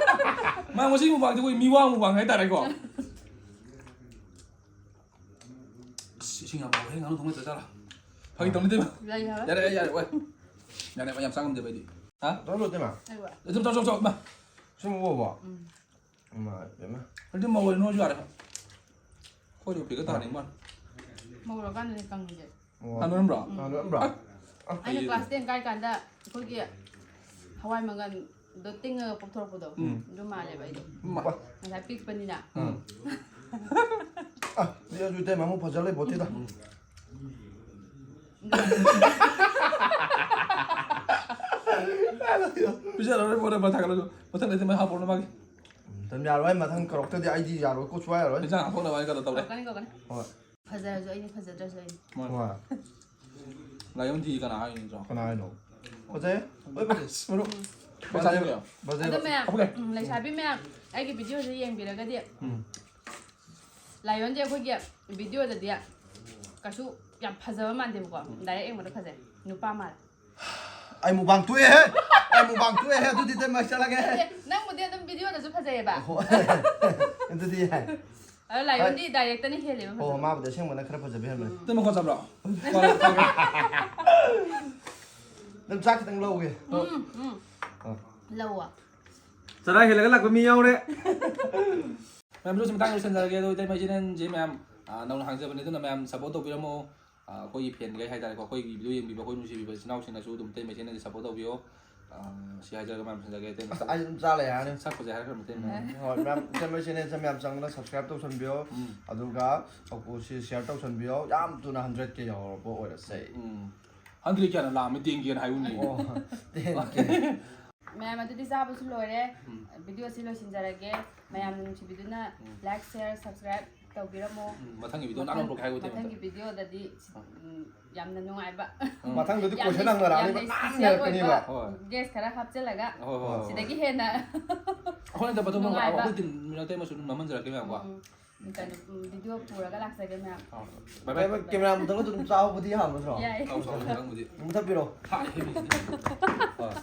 ꯃꯥ ꯉꯁꯤꯒꯤ ꯃꯨꯛꯕꯥꯡꯁꯦ ꯑꯩꯈꯣꯏ ꯃꯤ ꯋꯥ ꯃꯨꯛꯕꯥꯡ ꯍꯥꯏꯇꯥꯔꯦꯀꯣ꯫ ꯑꯁ, ꯏꯁꯤꯡ ꯌꯥꯝ ꯍꯥꯎꯋꯦ, ꯉꯥꯅꯨ ꯊꯣꯡꯕ ꯆꯥꯔ꯫ ꯐꯥꯒꯤ ꯇꯧꯅꯤ ꯏꯇꯩꯃ꯫ ꯂꯩ ꯍꯥꯏꯕ꯫ ꯌꯥꯔꯦ, ꯌꯥꯔꯦ, ꯌꯥꯔꯦ, ꯋꯥꯏ꯫ ꯌꯥꯔꯦ, ꯌꯥꯝ ꯆꯥ ꯉꯝꯗꯦꯕ ꯑꯩꯗꯤ꯫ ꯍꯥ? ꯇꯧꯔꯣ, ꯏꯇꯩꯃ꯫ ꯑꯩꯕꯣ꯫ ꯑꯗꯨꯝ ꯆꯥꯎ, ꯆꯥꯎ, ꯆꯥꯎ, ꯏꯃꯥ꯫ ꯁꯨꯝ ꯎꯕ꯫ ꯎꯝ꯫ ꯏꯃꯥ, ꯏꯇꯩꯃ꯫ ꯑꯗꯨꯗꯤ ꯃꯧ ꯑꯣꯏꯔꯅꯨ ꯌꯥꯔꯦ꯫ ꯑꯩꯈꯣꯏꯗꯤ ꯐꯤꯒꯔ ꯇꯥꯅꯤꯡ ꯃꯥꯜꯂꯦ꯫ ꯃꯧꯔꯀꯥꯟꯗꯅꯦ ꯀꯪꯉꯤꯁꯦ꯫ ꯑꯣ꯫ ꯇꯥꯟꯅꯔꯝꯕ꯭ꯔꯣ? ꯇꯥꯟꯅꯔꯝꯕ꯭ꯔꯣ? ꯑ, ꯑꯩꯅ ꯑꯩ- ꯀ꯭ꯂꯥꯁ ꯇꯦꯟ ꯀꯥꯏ ꯀꯥꯟꯗ ꯑꯩꯈꯣꯏꯒꯤ ꯍꯋꯥꯏ ꯃꯪꯒꯟꯗꯣ ꯇꯤꯡꯉꯒ ꯄꯣꯛꯊꯣꯔꯛꯄꯗꯣ꯫ ꯎꯝ꯫ ꯑꯗꯨ ꯃꯥꯜꯂꯦꯕ ꯑꯩꯗꯣ꯫ ꯃꯥ- ꯉꯁꯥꯏ ꯄꯤꯛꯄꯅꯤꯅ꯫ ꯎꯝ꯫ ꯑ, ꯁꯤ ꯑꯗꯨ ꯏꯇꯩꯃ ꯑꯃꯨꯛ ꯐꯖ ꯂꯩ ꯄꯣꯠꯇꯦꯗ꯫ ꯄꯤꯖꯔꯔꯣꯏ ꯄꯣꯠ ꯑꯃ ꯊꯥꯒꯠꯂꯁꯨ꯫ ꯃꯊꯪꯗꯗꯤ ꯃꯩ ꯍꯥꯞꯄꯣꯅ ꯃꯥꯒꯤ꯫ ꯎꯝ, ꯇꯝ ꯌꯥꯔꯣꯏ, ꯃꯊꯪ ꯀꯧꯔꯛꯇꯗꯤ ꯑꯩꯗꯤ ꯌꯥꯔꯣꯏꯀꯣ, ꯁꯨꯡꯌꯥ ꯌꯥꯔꯣꯏ꯫ ꯏꯟꯁꯥꯡ ꯍꯥꯞꯄꯛꯅꯕ ꯍꯥꯏꯅ ꯀꯩꯅꯣ ꯇꯧꯔꯦ꯫ ꯀꯧꯔꯛꯀꯅꯤ, ꯀꯧꯔꯛꯀꯅꯤ꯫ ꯍꯣꯏ꯫ ꯐꯖꯔꯁꯨ ꯑꯩꯅ, ꯐꯖꯗ꯭ꯔꯁꯨ ꯑꯩꯅ꯫ ꯃꯥꯅꯦ꯫ ꯍꯣꯏ꯫ ꯂꯥꯏꯑꯣꯟ ꯊꯤ ꯀꯅꯥ ꯍꯥꯏꯔꯤꯅꯣ? ꯀꯅꯥ ꯍꯥꯏꯅꯣ? ꯐꯖꯩ꯫ ꯂꯣꯏ ꯐꯖꯩ꯫ ꯃꯔꯨꯞ꯫ ꯄꯩꯁꯥ ꯊꯤꯕꯤꯌꯣ꯫ ꯐꯖꯩ꯫ ꯑꯗꯣ ꯃꯌꯥꯝ, ꯍꯥꯞꯄꯛꯀꯦ꯫ ꯎꯝ, ꯂꯩꯁꯥꯕꯤ ꯃꯌꯥꯝ, ꯑꯩꯒꯤ ꯚꯤꯗꯤꯑꯣꯁꯦ ꯌꯦꯡꯕꯤꯔꯒꯗꯤ, ꯎꯝ꯫ ꯂꯥꯏꯑꯣꯟꯁꯦ ꯑꯩꯈꯣꯏꯒꯤ ꯚꯤꯗꯤꯑꯣꯗꯗꯤ ꯀꯩꯁꯨ ꯌꯥꯝ ꯐꯖꯕ ꯃꯥꯟꯗꯦꯕꯀꯣ, ꯗꯥꯏꯔꯦꯛ ꯌꯦꯡꯕꯗ ꯐꯖꯩ, ꯅꯨꯄꯥ ꯃꯥꯜꯂꯦ꯫ ꯑꯩ ꯃꯨꯛꯕꯥꯡ ꯇꯣꯛꯑꯦꯍꯦ꯫ ꯑꯩ ꯃꯨꯛꯕꯥꯡ ꯇꯣꯛꯑꯦꯍꯦ꯫ ꯑꯗꯨꯗꯤ ꯏꯇꯩꯃ ꯆꯠꯂꯒꯦ꯫ ꯑꯦ, ꯅꯪꯕꯨꯗꯤ ꯑꯗꯨꯝ ꯚꯤꯗꯤꯑꯣꯗꯁꯨ ꯐꯖꯩꯌꯦꯕ꯫ ꯍꯣꯏ꯫ ꯑꯗꯨꯗꯤ ꯌꯥꯏ꯫ ꯑꯗꯣ ꯂꯥꯏꯑꯣꯟꯗꯤ ꯗꯥꯏꯔꯦꯛꯇꯅ ꯍꯦꯜꯂꯦꯕ ꯍꯣꯏ, ꯐꯖꯕ꯫ ꯃꯥꯕꯨꯗꯤ ꯑꯁꯦꯡꯕꯅ ꯈꯔ ꯐꯖꯕ ꯍꯦꯟꯕꯅꯦ꯫ ꯅꯪ ꯃꯈꯣꯟ ꯆꯥꯕ꯭ꯔꯣ? ꯑꯗꯨꯝ ꯆꯥꯛ ꯈꯤꯇꯪ ꯂꯧꯒꯦ꯫ ꯎꯝ, ꯎꯝ꯫ ꯑ꯫ ꯂꯧꯋꯣ꯫ ꯆꯔꯥ ꯍꯦꯜꯂꯒ ꯂꯥꯛꯄ ꯃꯤ ꯌꯥꯎꯔꯦ꯫ ꯃꯌꯥꯝ, ꯚꯤꯗꯤꯑꯣꯁꯤ ꯃꯇꯥꯡ ꯌꯧꯁꯟꯖꯔꯒꯦ꯫ ꯑꯗꯣ ꯏꯇꯩꯃ ꯏꯆꯦꯅꯦ ꯃꯌꯥꯝ, ꯑ, ꯅꯧꯅ ꯍꯥꯡꯖꯕꯅꯤ, ꯑꯗꯨꯅ ꯃꯌꯥꯝ ꯁꯞꯄꯣꯔꯠ ꯇꯧꯕꯤꯔꯝꯃꯣ꯫ ꯑ, ꯑꯩꯈꯣꯏꯒꯤ ꯐꯦꯟꯈꯩ ꯍꯥꯏꯇꯥꯔꯦꯀꯣ, ꯑꯩꯈꯣꯏꯒꯤ ꯚꯤꯗꯤꯑꯣ ꯌꯦꯡꯕꯤꯕ ꯑꯩꯈꯣꯏ ꯅꯨꯡꯁꯤꯕꯤꯕ ꯏꯆꯤꯟ ꯏꯅꯥꯎꯁꯤꯡꯅꯁꯨ ꯑꯗꯨꯝ ꯏꯇꯩꯃ ꯏꯆꯦꯅꯦ ꯁꯞꯄꯣꯔꯠ ꯇꯧꯕꯤꯌꯣ꯫ ꯑ, ꯁꯤ ꯍꯥꯏꯖꯔꯒ ꯃꯌꯥꯝ ꯂꯣꯏꯁꯤꯟꯖꯔꯒꯦ, ꯏꯇꯩꯃ꯫ ꯑꯁ, ꯑꯩ ꯑꯗꯨꯝ ꯆꯥ ꯂꯩ ꯌꯥꯔꯅꯤ꯫ ꯁꯛꯄꯁꯦ ꯍꯥꯏꯔꯛꯈ꯭ꯔꯕ ꯏꯇꯩꯃ꯫ ꯎꯝ, ꯍꯣꯏ, ꯃꯌꯥꯝ ꯏꯇꯩꯃ ꯏꯆꯦꯅꯦ ꯃꯌꯥꯝ ꯆꯪꯕꯗ ꯁꯕꯁꯀ꯭ꯔꯥꯏꯕ ꯇꯧꯁꯟꯕꯤꯌꯣ꯫ ꯎꯝ꯫ ꯑꯗꯨꯒ ꯁꯤ ꯁꯤꯌꯔ ꯇꯧꯁꯟꯕꯤꯌꯣ꯫ ꯌꯥꯝ ꯊꯨꯅ ꯍꯟꯗ꯭ꯔꯦꯠ ꯀꯦ ꯌꯧꯍꯧꯔꯛꯄ ꯑꯣꯏꯔꯁꯦ꯫ ꯎꯝ꯫ ꯍꯟꯗ꯭ꯔꯦꯠ ꯀꯌꯥꯅ ꯂꯥꯛꯑꯝꯃꯤ, ꯇꯦꯟ ꯀꯦꯅ ꯍꯥꯏꯕꯅꯤ꯫ ꯑꯣ, ꯇꯦꯟ ꯀꯦ꯫ ꯃꯌꯥꯝ, ꯑꯗꯨꯗꯤ ꯆꯥꯕꯁꯨ ꯂꯣꯏꯔꯦ꯫ ꯎꯝ꯫ ꯚꯤꯗꯤꯑꯣꯁꯤ ꯂꯣꯏꯁꯤꯟꯖꯔꯒꯦ꯫ ꯃꯌꯥꯝꯅ ꯅꯨꯡꯁꯤꯕꯤꯗꯨꯅ ꯎꯝ꯫ ꯂꯥꯏꯛ, ꯁꯤꯌꯔ, ꯁꯕꯁꯀ꯭ꯔꯥꯏꯕ ꯇꯧꯕꯤꯔꯝꯃꯣ꯫ ꯎꯝ, ꯃꯊꯪꯒꯤ ꯚꯤꯗꯤꯑꯣ ꯃꯊꯪ-, ꯅꯥꯟꯅ ꯍꯥꯏꯒꯦ ꯏꯇꯩꯃ꯫ ꯃꯊꯪꯒꯤ ꯚꯤꯗꯤꯑꯣꯗꯗꯤ ꯁꯤ-, ꯎꯝ꯫ ꯎꯝ, ꯌꯥꯝꯅ ꯅꯨꯡꯉꯥꯏꯕ꯫ ꯎꯝ꯫ ꯃꯊꯪꯗꯗꯤ ꯌꯥꯝꯅ ꯀꯣꯏꯁꯟ ꯍꯪꯅꯔꯛꯑꯅꯤꯕ, ꯌꯥꯝꯅ ꯅꯥꯟꯅ ꯏꯁꯄꯤꯁꯤꯌꯦꯜ ꯂꯩꯔꯛꯀꯅꯤꯕ꯫ ꯑꯣꯏꯕ ꯍꯣꯏ꯫ ꯒꯦꯁ ꯈꯔ ꯍꯥꯞꯆꯤꯜꯂꯒ ꯍꯣꯏ, ꯍꯣꯏ, ꯍꯣꯏ꯫ ꯁꯤꯗꯒꯤ ꯍꯦꯟꯅ ꯍꯣꯏ, ꯍꯣꯏ, ꯍꯣꯏ꯫ ꯅꯨꯡꯉꯥꯏꯕ꯫ ꯑꯩꯈꯣꯏ ꯇꯤꯝ ꯃꯤꯅ ꯑꯇꯩ ꯑꯃꯁꯨ ꯑꯗꯨꯝ ꯅꯝꯍꯟꯖꯔꯛꯀꯦ, ꯃꯌꯥꯝꯀꯣ꯫ ꯎꯝ꯫ ꯀꯩꯅꯣ, ꯎꯝ, ꯚꯤꯗꯤꯑꯣ ꯄꯨꯔꯒ ꯂꯥꯛꯆꯒꯦ, ꯃꯌꯥꯝ꯫ ꯑꯥ, ꯕꯥꯏ ꯕꯥꯏ꯫ ꯀꯦꯃꯦꯔꯥ ꯑꯃꯨꯛꯇꯪ ꯑꯗꯨꯝ ꯆꯥꯍꯧꯕꯗꯤ ꯌꯥꯕ ꯅꯠꯇ꯭ꯔꯣ? ꯌꯥꯏ꯫ ꯆꯥꯎ, ꯆꯥꯎ, ꯃꯊꯪꯕꯨꯗꯤ꯫ ꯑꯃꯨꯛ ꯊꯛꯄꯤꯔꯣ꯫ ꯍꯥ, ꯍꯦ, ꯍꯦ, ꯍꯦ꯫ ꯍꯣꯏ꯫